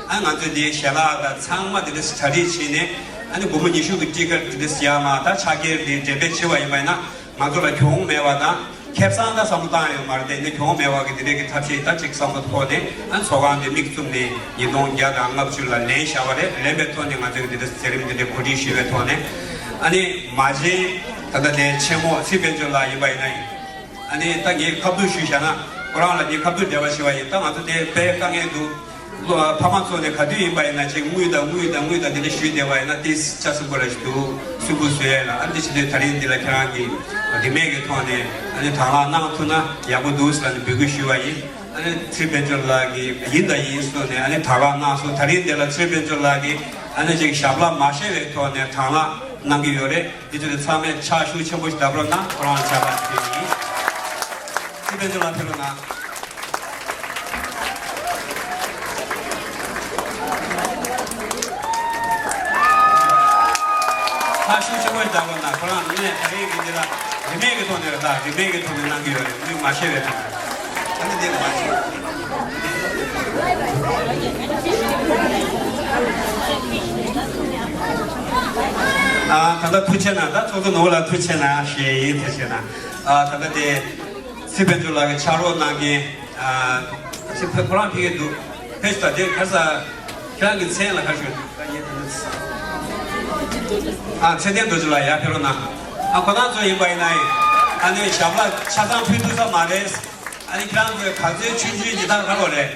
ཨ་ང་ཚོས་དེའི་ཞལ་ལག་དང་ཚང་མ་དེ་འདྲ་གྲ་སྒྲིག་བྱས་ནས། ཨ་ནི་སྒོར་མོ་ཉི་ཤུ་གི་ཊི་ཀེ་ཊི་དེ་འདྲ་ཡར་མར་ད་ཕྱག་འཁྱེར་དེ་འགྲེམས་སྤེལ་བྱས་པ་ཡིན་པ་ཡིན་ན། ང་ཚོ་ལ་གྱོང་མེད་པ་དང་། ཁེ་བཟང་ད་བསམ་བློ་བཏང་ཡོད་མ་རེད་དེ། ནི་གྱོང་མེད་པ་གི་དེ་འདྲའི་གི་ཐབས་ཤེས་ད་ཅིག་བསམ་བློ་ཐོག་ནས། ཨ་ཚོགས་ཁང་དེ་དམིགས་བཙུགས་ནས་ཉིས་སྟོང་བརྒྱ་དང་ལྔ་བཅུ་ལ་ལེན་བཞག་པ་རེད། ལེན་པའི་ཐོག་ནས་ང་ཚོས་གི་དེ་འདྲ་མཛད་རིམ་དེ་འདྲ་གོ་སྒྲིག་ཞུས་པའི་ཐོག་ནས། ཨ་ནི་མ་བྱན་ད་ལྟ་དེ་ཆེན་མོ་ཚེ་དཔལ་འབྱོར་ལགས་ཡིན་པ་ཡིན་ན་ཡིན། ཨ་ནི་ད་ངས་ཁ་བསྡུར་ཞུས་བཞག་ན། ཁོ་རང་ལ་ངས་ཁ་བསྡུར་འབྲེལ་བ་བྱས་པ་ཡིན། ད་ང་ཚོ་དེ་དཔེ་དཀའ་ངལ་འདུག་ལོ་ཕ་མ་ཚོ་ནས་ག་དུས་ཡིན་པ་ཡིན་ན་ཅིག་དངུལ་དང་དངུལ་དང་དངུལ་དང་དེ་འདྲ་ཞུས་བསྡད་པ་ཡིན་ན་ཏིས་ཆ་སུན་པོ་ར་ཞིག་འདུག་སུན་པོ་བཟོ་ཡས་ལ། ཨ་འདི་ཕྱི་དེ་ད་རིང་འདི་ལ་ཁྱེད་རང་གིས་རིན་མེད་ཀྱི་ཐོག་ནས་ཨ་ནི་དང་བླངས་གནང་ཐུབ་ན་ཡག་པོ་འདུག་ཟེར་ནས་འབོད་སྐུལ་ཞུས་པ་ཡིན། ཨ་ནི་ཚེ་དཔལ་འབྱོར་ལགས་ཀྱིས་ཡིན་དང་ཡིན་གསུངས་ནས་ཨ་ནི་དང་བླངས་གནང་སོང་། ད་རིང་འདི་ལ་ཚེ་དཔལ་འབྱོར་ལགས་ཀྱིས་ཨ་ནི་ཅིག་ཞབས་ལ་མ་བཞེས་པའི་ཐོག་ནས་དང་བླངས་གནང་གི་ཡོད་རེད། དེ་ཚོ་ཚང་མས་ཕྱག་ཤུགས་ཆེན་པོ་ཞིག་བརྡབ་རོགས་གནང་། ཁོ་རང་ལ་ཕྱག་དཔར་ཞུ་ཡིན། ཚེ་དཔལ་འབྱོར་ལགས་ཕེབས་རོགས་གནང་། ཕྱག་ཤུགས་ཆེན་པོ་ཞིག་བརྡབ་རོགས་གནང་། ཁོ་རང་ནས་ད་རེས་ཀྱི་འདི་ལ་རིན་མེད་ཀྱི་ཐོག་ནས་རེད། ད་རིན་མེད་ཀྱི་ཐོག་ནས་གནང་གི་ཡོད་རེད། དངུལ་མ་བཞེས་པའི་ཐོག་ནས། ཨ་ནི་འདི་མ་བྱེད། ཨ་ད་ལྟ་ཐུགས་རྗེ་གནང་། ད་ཚོགས་གཙོ་ནོར་བུ་ལགས་ཐུགས་རྗེ་གནང་ཞེས་ཡིན། ཐུགས་རྗེ་གནང་། ཨ་ད་ལྟ་དེ་ཚེ་དཔལ་འབྱོར་ལགས་ཀྱི་ཕྱག་རོགས་གནང་མཁན། ཨ་ཚེ་ཕ་ཁོ་རང་ཕེབས་ཀྱི་འདུག་ཕེབས་ཤིག་ད་དེ་ག་ས་ཁྱེད་རང་གི་མཚན་ལ་ཁ་ཤོད། ཨ་ཚེ་བརྟན་རྡོ་རྗེ་ལགས་ཡར་ཕེབས་རོགས་གནང་། ཨ་ཁོ་རང་ཚོ་ཡིན་པ་ཡིན་ན་ཡིན། ཨ་ནི་ཞབས་ལ་ཆ་ཚང་ཕུལ་ཐུབ་ས་མ་རེད། ཨ་ནི་ཁྱེད་རང་ཚོས་ག་ཚོད་ཆུང་ཆུང་ཇི་ལྟར་ག་ལོ་རེད།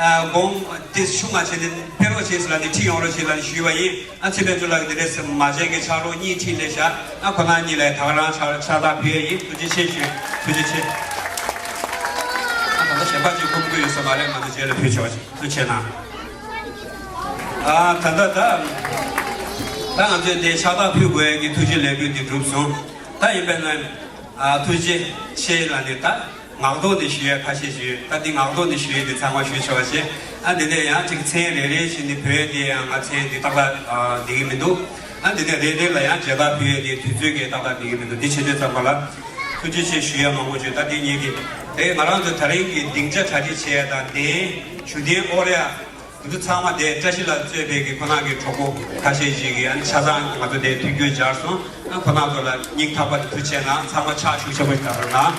ཨ་དགོངས་ཏེ་ཤུགས་མ་བྱས་ཏེ་ཕེབས་རོགས་བྱེད་ཟེར་ལ་ནི་ཁྲིད་ཡོང་རོགས་བྱེད་ལ་ནི་ཞུས་པ་ཡིན། ཨ་ཚེ་དཔལ་འབྱོར་ལགས་ཀྱིས་འདི་འདྲས་མ་བྱན་གྱི་ཕྱག་རོགས་གཉིས་ཁྲིད་སླེབས་ཤག་ཨ་ཁོ་རང་གཉིས་ལ་ད་ག་རང་ཕྱག་ཕྱག་རྟགས་ཕུལ་ཡས་ཡིན། ཐུགས་རྗེ་ཆེ་ཞུ། ཐུགས་རྗེ་ཆེ། ཨ་ད་ལྟ་གཞན་པ་ཅིག་སྐུ་མཁྱེན་ཡོད་ས་མ་རེད། ང་ཚོ་རྗེས་ལ་ཕུལ་ཆོག་ཅིག་ཐུགས་ཆེ་གནང་། ཨ་ད་ལྟ་ད་ད་ང་ཚོས་དེ་ཕྱག་རྟགས་ཕུལ་དགོས་ཡས་ཀྱི་ཐུགས་རྗེ་ལེགས་འབུལ་འདི་གྲུབ་སོང་། ད་ཡིན་པས་ན། ཨ་ཐུགས་རྗེ་ཆེ་ལ་ནི་ད། ངག་ཐོག་ནས་ཞུ་ཡས་ཁ་ཤས་ཤིག་ཡོད། ད་འདི་ངག་ཐོག་ནས་ཞུ་ཡས་འདི་ཚང་མ་ཞུས་ཆོག་ཅེས། ཨ་འདི་ནས་ཡང་ཅིག་མཚན་རེ་རེ་བཞིན་ནི་བོད་འདི་ཡང་ང་མཚན་འདི་ཏག་ཏག་ཨ་འདི་གི་མི་འདུག་ཨ་འདི་ནས་རེ་རེ་ལ་ཡང་མཇལ་དར་ཕུལ་ཡས་འདི་དུས་ཚོད་ཀྱི་ཏག་ཏག་འདི་གི་མི་འདུག་འདི་བྱེད་དུས་ཙམ་པ་ལ་ཐུགས་རྗེ་ཆེ་ཞུ་ཡས་མང་པོ་བྱུང་། ད་འདི་གཉིས་ཀྱི་དེ་ང་རང་ཚོ་ད་རིང་གི་སྡིངས་ཆ་གྲ་སྒྲིག་བྱེད་ཡས་དང་དེ་བཞུགས་གདན་དབོར་ཡས། དེ་ཚོ་ཚང་མ་དེ་བཀྲ་ཤིས་ལགས་གཙོས་པའི་གི་ཁོ་རང་གི་གྲོགས་པོ་ཁ་ཤས་ཤིག་གིས་ཨ་ནི་ཆ་ཚང་ང་ཚོ་དེ་མཐུན་འགྱུར་སྦྱར་སོང་། ཨ་ཁོ་རང་ཚོ་ལ་སྙིང་ཐག་པ་ནས་ཐུགས་རྗེ་གནང་། ཚང་མ་ཕྱག་ཤུགས་ཆེན་པོ་ཞིག་བརྡབ་རོགས་གནང་།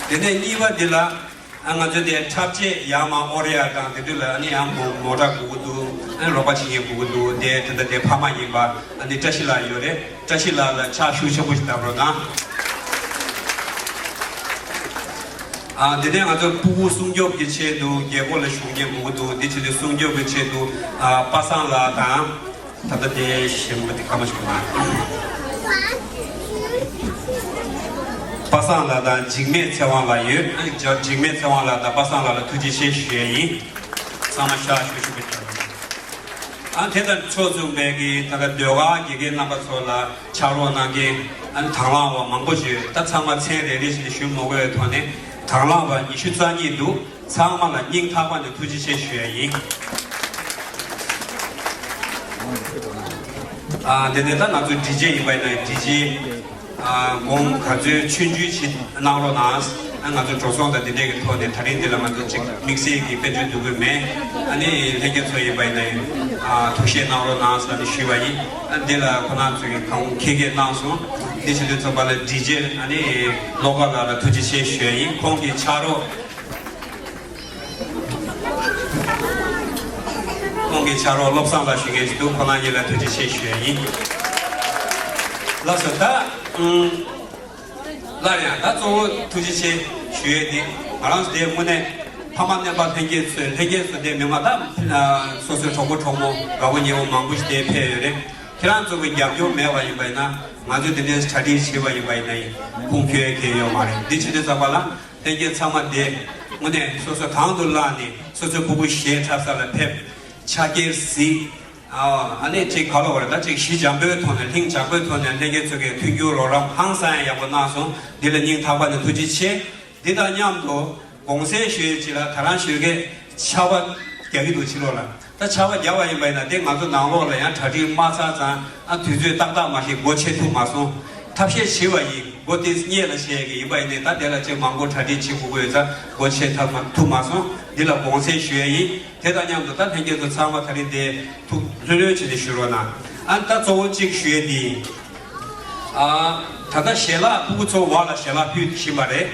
དེ་ནས་གཉིས་པ་འདི་ལ་ཨ་ང་ཚོ་དེ་འཁྲབ་ཆས་ཡར་མར་དབོར་ཡ་དང་དེ་དུས་ལ་ཨ་ནི་ཡང་མོ་མོ་ཊ་དགོས་ཀྱི་འདུག་ཨ་ནི་རོགས་པ་བྱེད་མཁན་དགོས་ཀྱི་འདུག་དེ་དེ་འདྲ་དེ་ཕ་མ་ཡིན་པ་ཨ་ནི་བཀྲ་ཤིས་ལགས་ཡོད་རེད། བཀྲ་ཤིས་ལགས་ལ་ཕྱག་ཤུགས་ཆེན་པོ་ཞིག་བརྡབ་རོགས་གནང་། ཨ་དེ་ནས་ང་ཚོ་སྤུ་གུ་སྲུང་སྐྱོབ་ཀྱི་ཆེད་དུ་རྒྱལ་སྒོ་ལ་བཞུགས་མཁན་མང་པོ་འདུག་དེ་བྱེད་དུས་སྲུང་སྐྱོབ་ཀྱི་ཆེད་དུ་ཨ་པ་སངས་ལགས་དང་། ད་ལྟ་དེ་གཞན་པ་དེ་ཁ་མ་ཞིག་མ། པ་སངས་ལགས་དང་འཇིགས་མེད་ཚེ་དབང་ལགས་ཡོད། ཨ་འཇིགས་མེད་ཚེ་དབང་ལགས་དང་པ་སངས་ལགས་ལ་ཐུགས་རྗེ་ཆེ་ཞུ་ཡས་ཡིན། ཚང་མ་ཕྱག་ཤུགས་ཆེན་པོ་བརྡབ། ཨ་དེ་དང་ཕྱོགས་མཚུངས་པའི་གི་ད་ལྟ་ཟློས་གར་དགེ་རྒན་རྣམ་པ་ཚོ་ལ་ཕྱག་རོགས་གནང་མཁན་ཨ་ནི་དང་བླངས་པ་མང་པོ་ཞིག་ད་ཚང་མ་མཚན་རེ་རེ་བཞིན་ཞུ་མ་དགོས་པའི་ཐོག་ནས་དང་བླངས་པ་ཉི་ཤུ་རྩ་གཉིས་འདུག་ཚང་མ་ལ་སྙིང་ཐག་པ་ནས་ཐུགས་རྗེ་ཆེ་ཞུ་ཡ་ཡིན། ཨ་དེ་ནས་ད་ང་ཚོ་ཌི་ཇེ་ཡིན་པ་ཡིན་ན་ཌི་ཇེ་ཨ་དགོང་ག་ཚོད་ཆུང་ཆུང་ཞིག་གནང་རོགས་གནང་། ཨ་ང་ཚོ་འགྲོ་སོང་དང་དེ་འདྲས་ཀྱི་ཐོག་ནས་ད་རིང་འདི་ལ་ང་ཚོ་ཅིག་དམིགས་བསལ་གྱི་དཔལ་འབྱོར་འདུ་དགོས་མེད། ཨ་ནི་ལྷན་རྒྱས་ཚོ་ཡིན་པ་ཡིན་ན་ཨ་ཐུགས་བཞེས་གནང་རོགས་གནང་ཟེར་ནས་ཞུས་པ་ཡིན། ཨ་འདི་ལ་ཁོ་རང་ཚོས་གང་ཁེ་ཁེ་གནང་སོང་། འདི་བྱེད་དུས་ཚོགས་པ་ལ་ཌི་ཇེ་ཨ་ནི་བློ་དགའ་ལགས་ལ་ཐུགས་རྗེ་ཆེ་ཞུ་ཡ་ཡིན། ཁོང་གི་ཕྱག་རོགས། ཁོང་གི་ཕྱག་རོགས་བློ་བཟང་ལགས་ཞུ་མཁན་ཞིག་འདུག་ཁོང་རྣམ་གཉིས་ལ་ཐུགས་རྗེ་ཆེ་ཞུ་ཡ་ཡིན། ལགས་སོ། ད་ཨུམ། སླར་ཡང་ད་གཙོ་བོ་ཐུགས་རྗེ་ཆེ་ཞུ་ཡས་དེ་ང་རང་ཚོ་དེ་དངོས་གནས་ཕ་མ་སྨན་པ་ལྷན་རྒྱས་ཚོས་ལྷན་རྒྱས་ཚོ་དེ་མི་མང་ད་སོ་སོའི་གྲོགས་པོ་གྲོགས་མོ་དགའ་པོ་ཉེ་པོ་མང་པོ་ཞིག་དེ་ཕེབས་ཡོད་རེད། ཁྱེད་རང་ཚོ་གི་རྒྱབ་སྐྱོར་མེད་པ་ཡིན་པ་ཡིན་ན་ང་ཚོས་དེ་འདྲའི་གྲ་སྒྲིག་བྱས་པ་ཡིན་པ་ཡིན་ན་ཡིན་ཁུངས་འཁྱོལ་ཡས་གང་ཡང་ཡོད་མ་རེད། འདི་བྱེད་དུས་ཙམ་པ་ལ། ལྷན་རྒྱས་ཚང་མ་དེ་དངོས་གནས་སོ་སོ་དང་དུ་བླངས་ནས་སོ་སོའི་ཕྲུ་གུ་གཞས་འཁྲབ་ས་ལ་ཕེབས། ཕྱག་འཁྱེར་གཟིགས། ཨ་ནི་ཅིག་ག་ལ་བར་ད་ཅིག་གཞི་འཇམ་པོའི་ཐོག་ནས་ལྷིང་འཇམ་པོའི་ཐོག་ནས་ལྷན་རྒྱས་ཚོ་གིས་མཐུན་འགྱུར་རོགས་རམ་ཧང་སང་ཡག་པོ་གནང་སོང་། འདི་ལ་སྙིང་ཐག་པ་ནས་ཐུགས་རྗེ་ཆེ། འདི་དང་མཉམ་དུ་དགོང་ཟས་ཞུ་ཡས་ཅིག་ལ་ད་རང་ཞོལ་གྱི་ཆར་པ་རྒྱག་གི་འདུག་ཕྱི་ལོགས་ལ། ད་ཆར་པ་རྒྱག་པ་ཡིན་པ་ཡིན་ན་དེ་ང་ཚོ་ནང་ལོགས་ལ་ཡང་གྲ་སྒྲིག་མ་ཚར་ཙང་ཨ་དུས་ཚོད་ཏག་ཏག་མ་ཤེས་སྒོ་ཕྱེ་ཐུབ་མ་སོང་། ཐབས་ཤེས་བྱས་པ་ཡིན། སྒོ་དེ་སྔོན་ལ་ཕྱེ་གི་ཡིན་པ་ཡིན་ནའི་ད་དེ་ལ་ཅིག་མང་པོ་གྲ་སྒྲིག་བྱེད་དགོས་ཀྱི་ཡོད་ཙང་སྒོ་ཕྱེ་ཐབས་མ་ཐུབ་མ་སོང་། འདི་ལ་དགོངས་སེལ་ཞུ་ཡ་ཡིན། དེ་དང་མཉམ་དུ་ད་ལྷན་རྒྱས་ཚོ་ཚང་མ་ད་རིང་དེ་ཐུགས་ལྷོད་ལྷོད་བྱས་ནས་བཞུགས་རོགས་གནང་། ཨ་ནི་ད་གཙོ་བོ་གཅིག་ཞུ་ཡ་འདི་ཡིན། ཨ་ད་ལྟ་ཞལ་ལག་ཕྲུ་གུ་ཚོ་བར་ལ་ཞལ་ལག་ཕུལ་བཞིན་པ་རེད།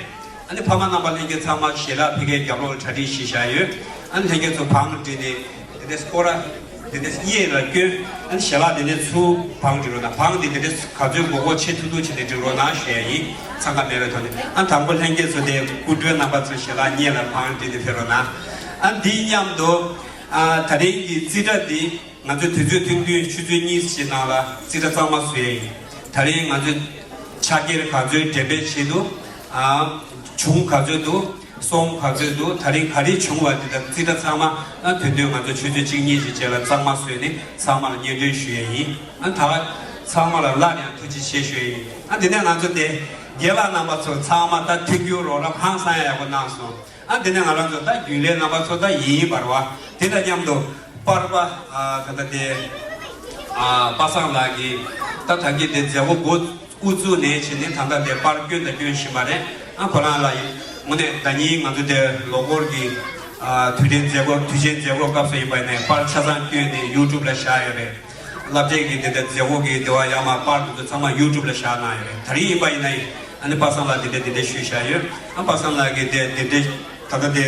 ཨ་ནི་ཕ་མ་རྣམ་པ་ལྷན་རྒྱས་ཚང་མ་ཞལ་ལག་ཕ་གིའི་རྒྱབ་ལོགས་ལ་གྲ་སྒྲིག་ཞིག་བཞག་ཡོད། ཨ་ནི་ལྷན་རྒྱས་ཚོ་བང་སྒྲིག་ནས་དེ་འདྲའི་སྐོར་ར་དེ་འདྲའི་གཡས་ལ་བསྐྱོན། ཨ་ནི་ཞལ་ལག་དེ་འདྲའི་ཚུར་བང་སྒྲིག་རོགས་གནང་། བང་འདི་དེ་འདྲའི་ག་ཚོད་མགོ་སྐོར་ཆེ་ཐུབ་ཐུབ་བྱས་ནས་སྒྲིག་རོགས་གནང་ཞུ་ཡ་ཡིན། འཚང་ཁ་མེད་པའི་ཐོག་ནས། ཨ་དང་པོ་ལྷན་རྒྱས་ཚོ་དེ་སྐུ་མགྲོན་རྣམ་པ་ཚོ་ཞལ་ལག་གཡས་ལ་བང་སྒྲིག་ནས་ཕེབས་རོགས་གནང་། ཨ་འདིའི་མཉམ་དུ་ཨ་ད་རིང་གི་རྩིས་ཁྲ་འདི། ང་ཚོས་དུས་ཚོད་ཐུང་ཐུང་ཆུ་ཚོད་གཉིས་ཤིག་ནང་ལ་རྩིས་ཁྲ་གཙང་མ་བཟོ་ཡས་ཡིན། ད་རིང་ང་ཚོས་ཕྱག་འཁྱེར་ག་ཚོད་འགྲེམས་སྤེལ་བྱས་འདུག་ཨ་བྱུང་ག་ཚོད་འདུག་སོང་ག་ཚོད་འདུག་ད་རིང་ག་རེ་བྱུང་བ་འདི་དང་རྩིས་ཁྲ་ཚང་མ་ཨ་དོན་དོན་ང་ཚོ་ཆུ་ཚོད་གཅིག་གཉིས་ཤིག་རྗེས་ལ་གཙང་མ་བཟོས་ནས་ཚང་མ་ལ་སྙན་སྒྲོན་ཞུ་ཡས་ཡིན། ཨ་ད་ཚང་མ་ལ་སླར་ཡང་ཐུགས་རྗེ་ཆེ་ཞུ་ཡས་ཡིན། ཨ་དེ་ནས་ང་ཚོ་དེ་རྒན་ལགས་རྣམ་པ་ཚོ་ཚང་མ་ད་མཐུན་འགྱུར་རོགས་རམ་ཧང་སང་ཡག་པོ་གནང་སོང་། ཨ་དེ་ནས་ང་རང་ཚོ་ད་རྒྱུན་ལས་རྣམ་པ་ཚོ་ད་ཡིན་ཡིན་པར་བ་དེ་དང་མཉམ་དུ་པར་པ་ཨ་ད་ལྟ་དེ་ཨ་པ་སངས་ལགས་ཀྱིས་ད་ད་གིན་དེ་མཛད་སྒོ་འགོ་དབུ་བཙུགས་ནས་བྱས་ནས་ད་ལྟ་དེ་པར་བསྐྱོན་དང་བསྐྱོན་བཞིན་པ་རེད། ཨ་ཁོ་རང་ལ་ཡིན་དངོས་གནས་ཟླ་ཉིན་ང་ཚོ་དེ་ལོ་འཁོར་གྱི་ཨ་དུས་དྲན་མཛད་སྒོ་དུས་ཆེན་མཛད་སྒོ་སྐབས་སུ་ཡིན་པ་ཡིན་ནའི་པར་ཆ་ཚང་བསྐྱོན་ནས་ཡུ་ཊུབ་ལ་བཞག་ཡོད་རེད། སློབ་གྲྭའི་གི་དེ་འདྲ་མཛད་སྒོ་གི་དེ་བ་ཡར་མར་པར་དེ་ཚོ་ཚང་མ་ཡུ་ཊུབ་ལ་བཞག་གནང་ཡོད་རེད། ད་རིང་ཡིན་པ་ཡིན་ན་ཡིན་ཨ་ནི་པ་སངས་ལགས་དེ་འདྲ་དེ་འདྲ་ཞུས་བཞག་ཡོད། ཨ་པ་སངས་ལགས་ཀྱིས་དེ་དེ་འདྲ་ད་ལྟ་དེ་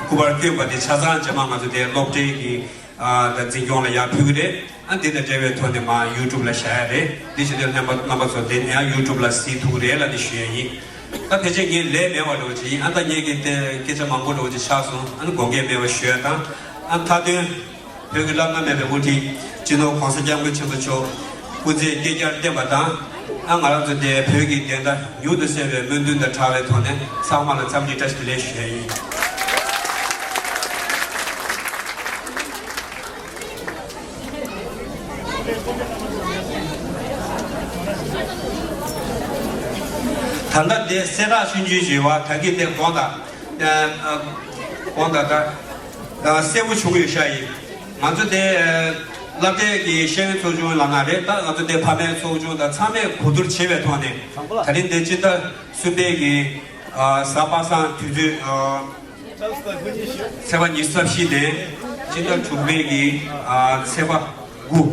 སྐུ་པར་བསྐྱོན་པ་དེ་ཆ་ཚང་རྗེས་མ་ང་ཚོ་དེ་སློབ་གྲྭའི་གི་ཨ་ད་འཛིན་སྐྱོང་ལ་ཡར་ཕུལ་གི་རེད། ཨ་དེ་དང་འབྲེལ་བའི་ཐོག་ནས་མར་ཡུ་ཊུབ་ལ་བཞག་ཡ་རེད། དེ་བྱེད་དུས་རྣམ་པ་རྣམ་པ་ཚོ་དེ་ནས་ཡང་ཡུ་ཊུབ་ལ་གཟིགས་ཐུབ་ཀྱི་རེད་ལབ་ནས་ཞུ་ཡ་ཡིན། ད་ཕལ་ཆེར་ངས་ལས་མེད་པ་འདྲ་བོ་ཅིག་ཡིན། ཨ་ད་ངས་ཀྱི་དེ་སྐད་ཆ་མང་པོ་འདྲ་བོ་ཅིག་ཆགས་སོང་། ཨ་ནི་དགོངས་འགལ་མེད་པ་ཞུ་ཡ་དང་། ཨ་མཐའ་དོན། བོད་ཀྱི་བླ་ན་མེད་པའི་དབུ་ཁྲིད་སྤྱི་ནོར་༸གོང་ས་༸སྐྱབས་མགོན་ཆེན་པོ་མཆོག་སྐུ་ཚེ་བསྐལ་བརྒྱར་བརྟན་པ་དང་། ཨ་ང་རང་ཚོ་འདིར་བོད་ཀྱི་བདེན་མཐའ་མྱུར་དུ་གསལ་བའི་སྨོན་འདུན་དང་སྦྲགས་པའི་ཐོག་ནས་ཚང་མ་ལ་འཚམས་འདྲི་བཀྲ་ཤིས་བདེ་ལེགས་ཞུ་ཡ་ཡིན། ད་ལྟ་འདིར་གསལ་བསྒྲགས་ཆུང་ཆུང་ཞིག་ཡོད་པ་ད་གིན་དེ་དགོངས་དག་ཨ་ཨ་དགོངས་དག་ད་ཨ་གསལ་པོ་བྱུང་ཡོད་ཤག་ཡིན། ང་ཚོ་དེ་ཨ་སློབ་གྲྭའི་གི་ཤེས་ཡོན་ཚོགས་ཆུང་ལབ་ན་རེད། ད་ང་ཚོ་དེ་ཕ་མའི་ཚོགས་ཆུང་དང་ཚང་མས་གོ་བསྡུར་བྱས་པའི་ཐོག་ནས་ད་རིང་དེ་སྤྱི་ཟླ་གསུམ་པའི་གི་ཨ་གཟའ་པ་སངས་དུས་ཚོད་ཨ་ཚེས་པ་ཉི་ཤུ་རྩ་བཞི་ནས་སྤྱི་ཟླ་དྲུག་པའི་གི་ཨ་ཚེས་པ་དགུ།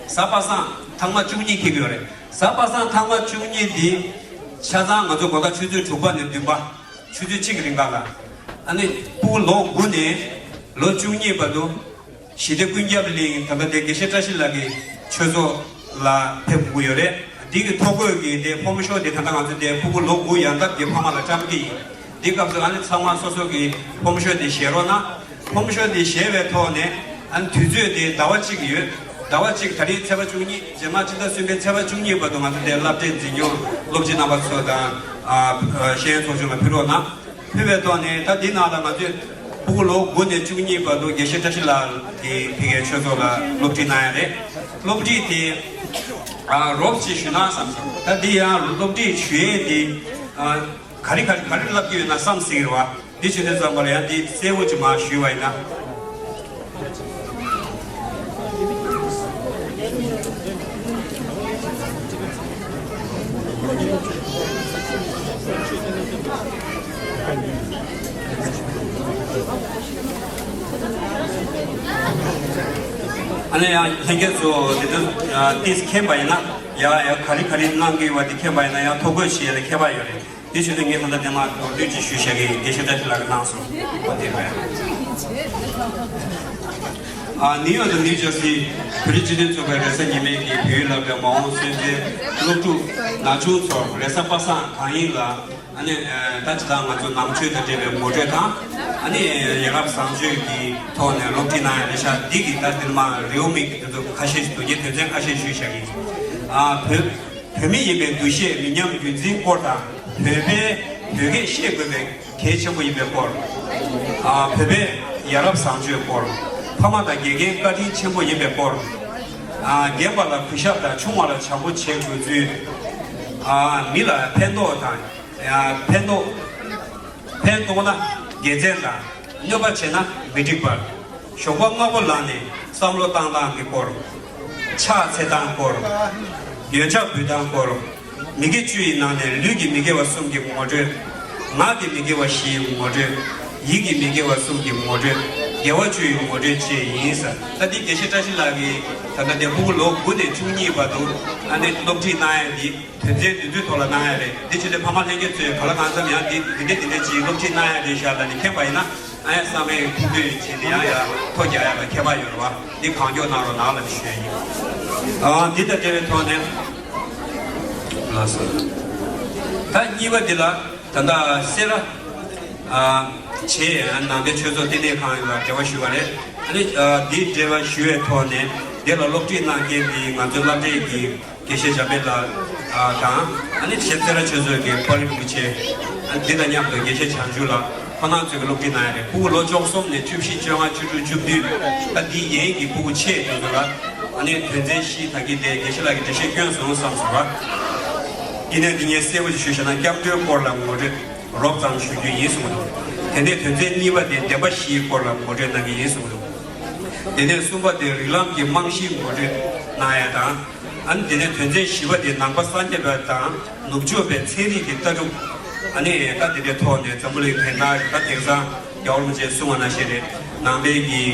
གཟའ་པ་སངས་ཐེངས་མ་བཅུ་གཉིས་འཁེལ་གི་ཡོད་རེད། གཟའ་པ་སངས་ཐེངས་མ་བཅུ་གཉིས་འདི་ཆ་ཚང་ང་ཚོ་དགོང་དག་ཆུ་ཚོད་དྲུག་པ་ནས་བདུན་པ། ཆུ་ཚོད་གཅིག་གི་རིང་ག་ལ། ཨ་ནི་ཕྲུ་གུ་ལོ་དགུ་ནས་ལོ་བཅུ་གཉིས་བར་དུ་ཞི་བདེ་ཀུན་ཁྱབ་གླིང་ད་ལྟ་དེ་དགེ་བཤེས་བཀྲ་ཤིས་ལགས་ཀྱི་ཆོས་ཚོགས་ལ་ཕེབས་དགོས་ཀྱི་ཡོད་རེད། འདི་གི་ཐོ་འགོད་ཀྱི་དེ་ཕོམ་ཤོག་དེ་ད་ལྟ་ང་ཚོ་དེ་ཕྲུ་གུ་ལོ་དགུ་ཡན་འདབ་ཀྱི་ཕ་མ་ལ་བཀྲམ་གྱི་ཡིན། འདི་སྐབས་སུ་ཨ་ནི་ཚང་མ་སོ་སོ་གི་ཕོམ་ཤོག་དེ་བཞེས་རོགས་གནང་། ཕོམ་ཤོག་དེ་བཞེས་པའི་ཐོག་ནས་ཨ་ནི་དུས་ཚོད་དེ་ཟླ་བ་གཅིག་ཡོད། ཟླ་བ་གཅིག་ད་རིང་ཚེས་པ་བཅུ་གཉིས་རྗེས་མ་སྤྱི་ཟླ་གསུམ་པའི་ཚེས་པ་བཅུ་གཉིས་བར་དུ་ང་ཚོ་དེ་སློབ་གྲྭའི་འཛིན་སྐྱོང་སློབ་སྤྱི་རྣམ་པ་ཚོ་དང་ཨ་ཤེས་ཡོན་ཚོགས་ཆུང་ལ་ཕུལ་རོགས་གནང་། ཕུལ་བའི་ཐོག་ནས་ད་འདི་ནང་ལ་ང་ཚོས་ཕྲུ་གུ་ལོ་དགུ་ནས་བཅུ་གཉིས་བར་དུ་དགེ་བཤེས་བཀྲ་ཤིས་ལགས་ཀྱིས་ཕ་གིའི་ཆོས་ཚོགས་ལ་སློབ་ཁྲིད་གནང་ཡ་རེད། སློབ་ཁྲིད་དེ་ཨ་རོབ་ཅིག་ཞུས་ན་བསམ་སོང་། ད་འདི་ཡང་སློབ་ཁྲིད་ཞུ་ཡས་དེ་ཨ་ག་རེ་ག་རེ་ག་རེ་བསླབ་ཀྱི་ཡོད་ན་བསམ་སྲིད་ཀྱི་རེད་བ། འདི་བྱེད་དུས་ཙམ་པ་ལ་ཡང་འདི་གསལ་བོ་ཅིག་མར་ཞུས་པ་ཡིན་ན། ཨ་ནི་ཡང་ལྷན་རྒྱས་ཚོ་དེ་ཚོ་ཏིས་མཁྱེན་པ་ཡིན་ན་ཡ་ཡ་ག་རེ་ག་རེ་གནང་གི་ཡོད་པ་དེ་མཁྱེན་པ་ཡིན་ན་ཡང་ཐོ་འགོད་བྱེད་ཡ་ལ་མཁས་པ་ཡོད་རེད། དེ་བྱས་ཏེ་ངས་ད་ལྟ་དེ་མ་མདོར་བསྡུས་ཅིག་ཞུས་བཞག་གི་ཡིན། དགེ་བཤེས་བཀྲ་ཤིས་ལགས་ཀྱིས་གནང་སོང་། ཨོ་དེ་རེད། ཨ་ནིའུ་ཡོག་དང་ནིའུ་ཇར་སི་བོད་རིགས་སྤྱི་མཐུན་ཚོགས་པའི་རེས་གཟའ་ཉི་མའི་གི་བོད་ཡིག་བསླབ་གྲྭའི་མ་འོངས་གསོན་ཚེ་སློབ་ཕྲུག་ན་ཆུང་ཚོར་རེས་གཟའ་པ་སངས་གང་ཡིན་ལ་ཨ་ནི་ད་ཅི་ད་ང་ཚོ་ནང་ཆོས་དང་འབྲེལ་བའི་ངོ་སྤྲོད་དང་ཨ་ནི་ཡ་རབས་བཟང་སྤྱོད་ཀྱི་ཐོག་ནས་སློབ་ཁྲིད་གནང་ཡ་རེད་ཤག་འདི་གི་ད་འདིར་མ་རེའུ་མིག་གི་དེ་ཚོ་ཁ་ཤས་ཤིག་འདུག་ངས་དོན་ཚན་ཁ་ཤས་ཞུས་བཞག་གི་ཡིན། ཨ་བོད། བོད་མི་ཡིན་པའི་འདུ་ཤེས་མི་ཉམས་རྒྱུན་འཛིན་སྐོར་དང་། བོད་པས་བོད་སྐད་ཤེས་དགོས་པའི་གལ་ཆེན་པོ་ཡིན་པའི་སྐོར། ཨ་བོད་པའི་ཡ་རབས་བཟང་སྤྱོད་སྐོར། ཕ་མ་དང་དགེ་རྒན་བཀའ་དྲིན་ཆེན་པོ་ཡིན་པའི་སྐོར། ཨ་རྒན་པ་ལ་གུས་ཞབས་དང་ཆུང་བ་ལ་བྱམས་པོ་བྱེད་དགོས་ཚུལ། ཨ་མི་ལ་ཕན་ཐོགས་དང་ཕན་ཐོགས། ཕན་ཐོགས་ན་དགེ་མཚན་དང་། གནོད་པ་བྱས་ན་མི་འགྲིག་པར། ཞོགས་པ་སྔ་པོ་ལངས་ནས་བསམ་བློ་བཏང་སྟངས་ཀྱི་སྐོར། ཕྱག་འཚལ་སྟངས་སྐོར། འདོད་ཆགས་འབུད་སྟངས་སྐོར། མི་དགེ་བཅུ་ཡི་ནང་ནས་ལུས་ཀྱི་མི་དགེ་བ་གསུམ་གྱི་ངོ་སྤྲོད། ངག་གི་མི་དགེ་བ་བཞིའི་ངོ་སྤྲོད། ཡིད་ཀྱི་མི་དགེ་བ་གསུམ་གྱི་ངོ་སྤྲོད། དགེ་བ་བཅུ་ཡི་ངོ་སྤྲོད་བཅས་ཡིན་ཟེར། ད་འདི་དགེ་བཤེས་བཀྲ་ཤིས་ལགས་ཀྱིས་ད་ལྟ་འདས་ཕྲུ་གུ་ལོ་དགུ་ནས་བཅུ་གཉིས་བར་དུ་ཨ་ནི་སློབ་ཁྲིད་གནང་ཡ་འདི། དོན་ཚན་དེ་ཚོའི་ཐོག་ལ་གནང་ཡ་རེད། འདི་བྱས་ཏེ་ཕ་མ་ལྷན་རྒྱས་ཚོས་ག་ལ་གང་འཚམ་ཡང་འདི་འདི་འདྲས་འདི་འདྲས་ཀྱི་སློབ་ཁྲིད་གནང་ཡ་རེད་ཤག་ལབ་ནས་མཁྱེན་པ་ཡིན་ན་ཨ་ཡ་བསམ་པའི་ཕུགས་འདུན་བྱས་ཏེ་ཡང་ཡ་ཐོ་རྒྱག་ཡ་ལ་མཁས་པ་ཡོད་རེད་བ། འདི་གང་མགྱོགས་གནང་རོགས་གནང་ལབ་ནས་ཞུ་ཡ་ཡིན། ཨ་འདི་དང་འབྲེལ་བའི་ཐོག་ནས་ལགས་སོ། ད་གཉིས་པ་འདི་ལ་ད་ལྟ་སེ་ར་ཨ་བྱས་ནང་པའི་ཆོས་ཚོགས་ལྟེ་གནས་ཁང་ལ་འབྲེལ་བ་ཞུས་པ་རེད། ཨ་ནི་ཨ་འདི་འབྲེལ་བ་ཞུ་བའི་ཐོག་ནས་འདི་ལ་སློབ་ཁྲིད་གནང་མཁན་འདི་ང་ཚོའི་སློབ་གྲྭའི་གི་དགེ་བཤེས་འཇམ་དཔལ་ལགས་དང་ཨ་ནི་ཤེས་ཚེ་ར་ཆོས་མཛོད་ཀྱི་པར་རིས་རིན་པོ་ཆེ། ཨ་འདི་དང་མཉམ་དུ་དགེ་བཤེས་བྱང་ཆུབ་ལགས་ཁོང་རྣམ་ཚོས་ཀྱི་སློབ་ཁྲིད་གནང་ཡ་རེད། ཕྲུ་གུ་ལོ་བཅུ་གསུམ་ནས་བཅུ་བཞི་བཅོ་ལྔ་བཅུ་དྲུག་བཅུ་བདུན། ད་འདི་ཡན་གྱི་ཕྲུ་གུ་ཆེ་དེ་ཚོ་ལ་ཨ་ནི་དོན་ཚན་བཞི་ད་གིན་དེ་དགེ་བཤེས་ལགས་ཀྱིས་འགྲེལ་བཤད་སྐྱོན་སོང་བསམ་སོང་བ། ཡིན་ནའི་འདི་ངས་གསལ་པོ་ཞིག་ཞུས་བཞག་ན་སྐྱབས་འགྲོའི་སྐོར་ལ་ངོ་སྤྲོད་རོབ་ཙམ་ཞུ་རྒྱུ་ཡིན་གསུངས་འདུག་དེ་ནས་དོན་ཚན་གཉིས་པ་དེ་བདེན་པ་བཞིའི་སྐོར་ལ་ངོ་སྤྲོད་གནང་གི་ཡིན་གསུངས་འདུག་དེ་ནས་གསུམ་པ་དེ་རིགས་ལམ་གྱི་རྨང་གཞིའི་ངོ་སྤྲོད་གནང་ཡ་དང་། ཨ་ནི་དེ་ནས་དོན་ཚན་བཞི་པ་དེ་ནང་པ་སངས་རྒྱས་པ་དང་ནུབ་ཕྱོགས་པའི་ཚན་རིག་གི་ལྟ་གྲུབ། ཨ་ནི་ད་དེ་འདྲའི་ཐོག་ནས་འཛམ་བུ་གླིང་བོད་ནང་ད་དེང་སང་རྒྱལ་བ་རིན་པོ་ཆེས་གསུངས་པ་ནང་བཞིན་རེད། ནང་པའི་གི་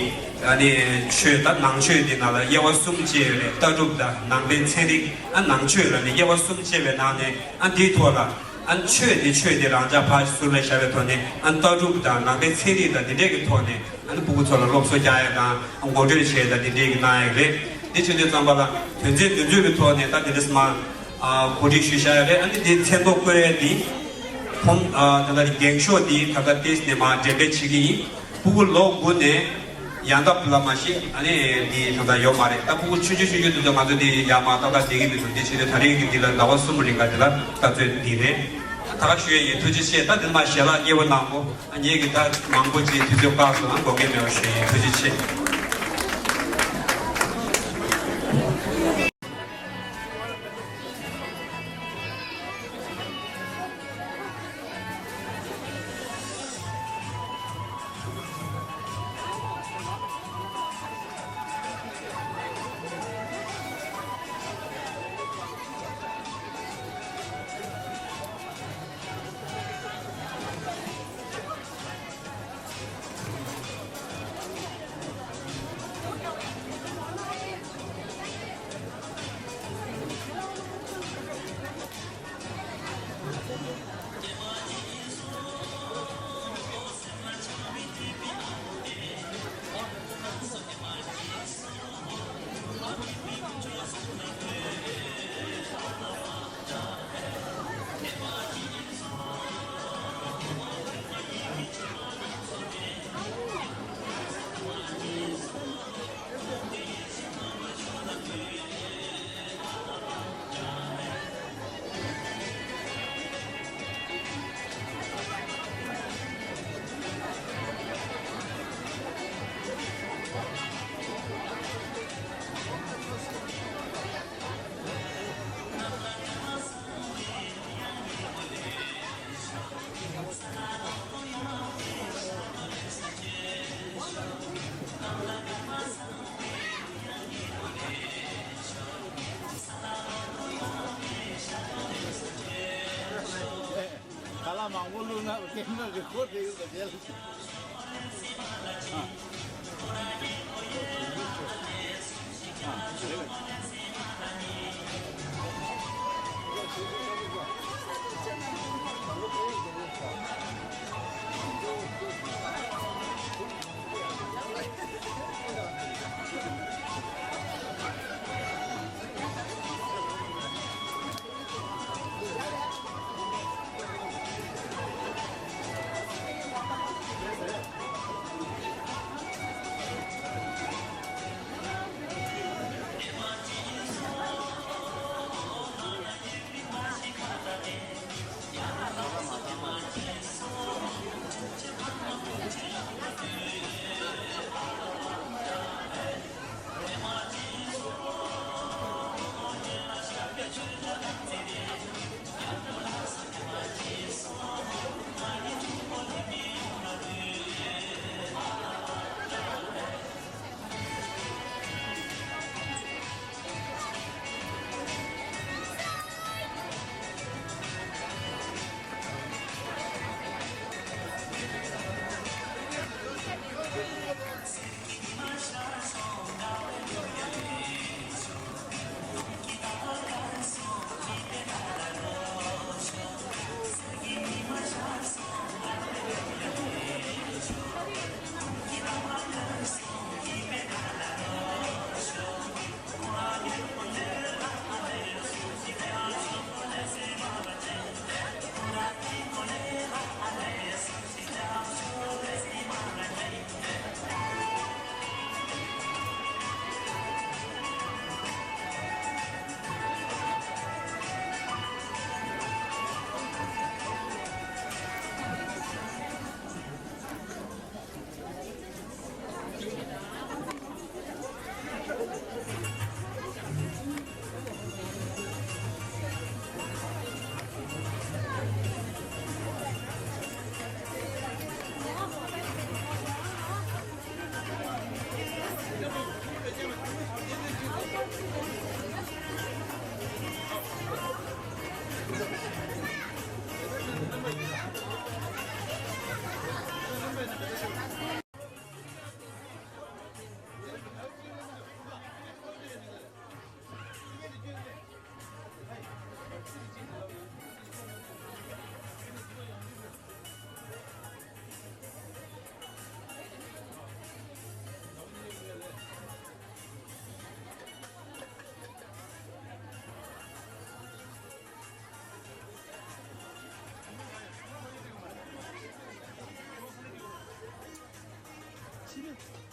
ཨ་ནི་ཆོས་ད་ནང་ཆོས་དེ་ནང་ལ་དབྱེ་བ་གསུམ་བཅད་ཡོད་རེད། ལྟ་གྲུབ་དང་ནང་པའི་ཚན་རིག་ཨ་ནང་ཆོས་ལ་ནི་དབྱེ་བ་གསུམ་བཅད་པའི་ནང་ནས་ཨ་འདིའི་ཐོག་ལ་ཨ་ཆོས་དེ་ཆོས་དེ་རང་ཅག་ཕར་ཟུར་ལ་བཞག་པའི་ཐོག་ནས་ཨ་ལྟ་གྲུབ་དང་ནང་པའི་ཚན་རིག་དང་འདི་འདྲས་ཀྱི་ཐོག་ནས། ཨ་ནི་ཕྲུ་གུ་ཚོ་ལ་སློབ་གསོ་རྒྱག་ཡ་དང་ངོ་སྤྲོད་བྱས་དང་དེ་འདྲས་ཀྱི་གནང་ཡ་རེད། དེ་བྱེད་དུས་ཙམ་པ་ལ་དོན་ཚན་བདུན་ཚོད་ཀྱི་ཐོག་ནས་ད་དེ་འདྲས་མ་གོ་སྒྲིག་ཞུས་བཞག་ཡ་རེད། ཨ་ནི་དེ་མཚན་ཐོ་བཀོད་ཡ་དེ་ཁོང་ད་ལྟ་འགེངས་ཤོག་དེ་ད་ལྟ་ཏེས་ནས་མ་འགྲེམས་སྤེལ་བྱེད་ཀྱི་ཡིན། ཕྲུ་གུ་ལོ་དགུ་ནས་ཡང་ད་ལ་མ་ཤི་ཨ་ནི་དེ་ད་ལྟ་ཡོད་མ་རེད། ད་ཕྲུ་གུ་ཆུང་ཆུང་ཆུང་ཆུང་དུས་ཚོད་ང་ཚོ་དེ་ཡར་མར་ཏག་ཏག་བསྡད་ཀྱི་མི་འདུག་དེ་བྱེད་དུས་ད་རེས་ཀྱི་འདི་ལ་ཟླ་བ་གསུམ་རིང་ག་དེ་ལ་ལྟ་ཚོད་འདི་རེད། ད་ག་ཞུ་ཡ་ཡིན། ཐུགས་རྗེ་ཆེ། ད་དེ་མ་ཞལ་ལག་དབྱེ་བ་གནང་གོ། ངེད་ཀྱི་ད་མང་པོ་ཅིག་དུས་ཚོད་བཀག་སོང་ན་དགོངས་འགལ་མེད་པ་ཞུ་ཡིན། ཐུགས་རྗེ་ཆེ། སྤོ་ལོ་ན་དེ་ན་རི་ཁོ་དེ་ཡོད་པ་དེ་ལ། ཨ། ཨ།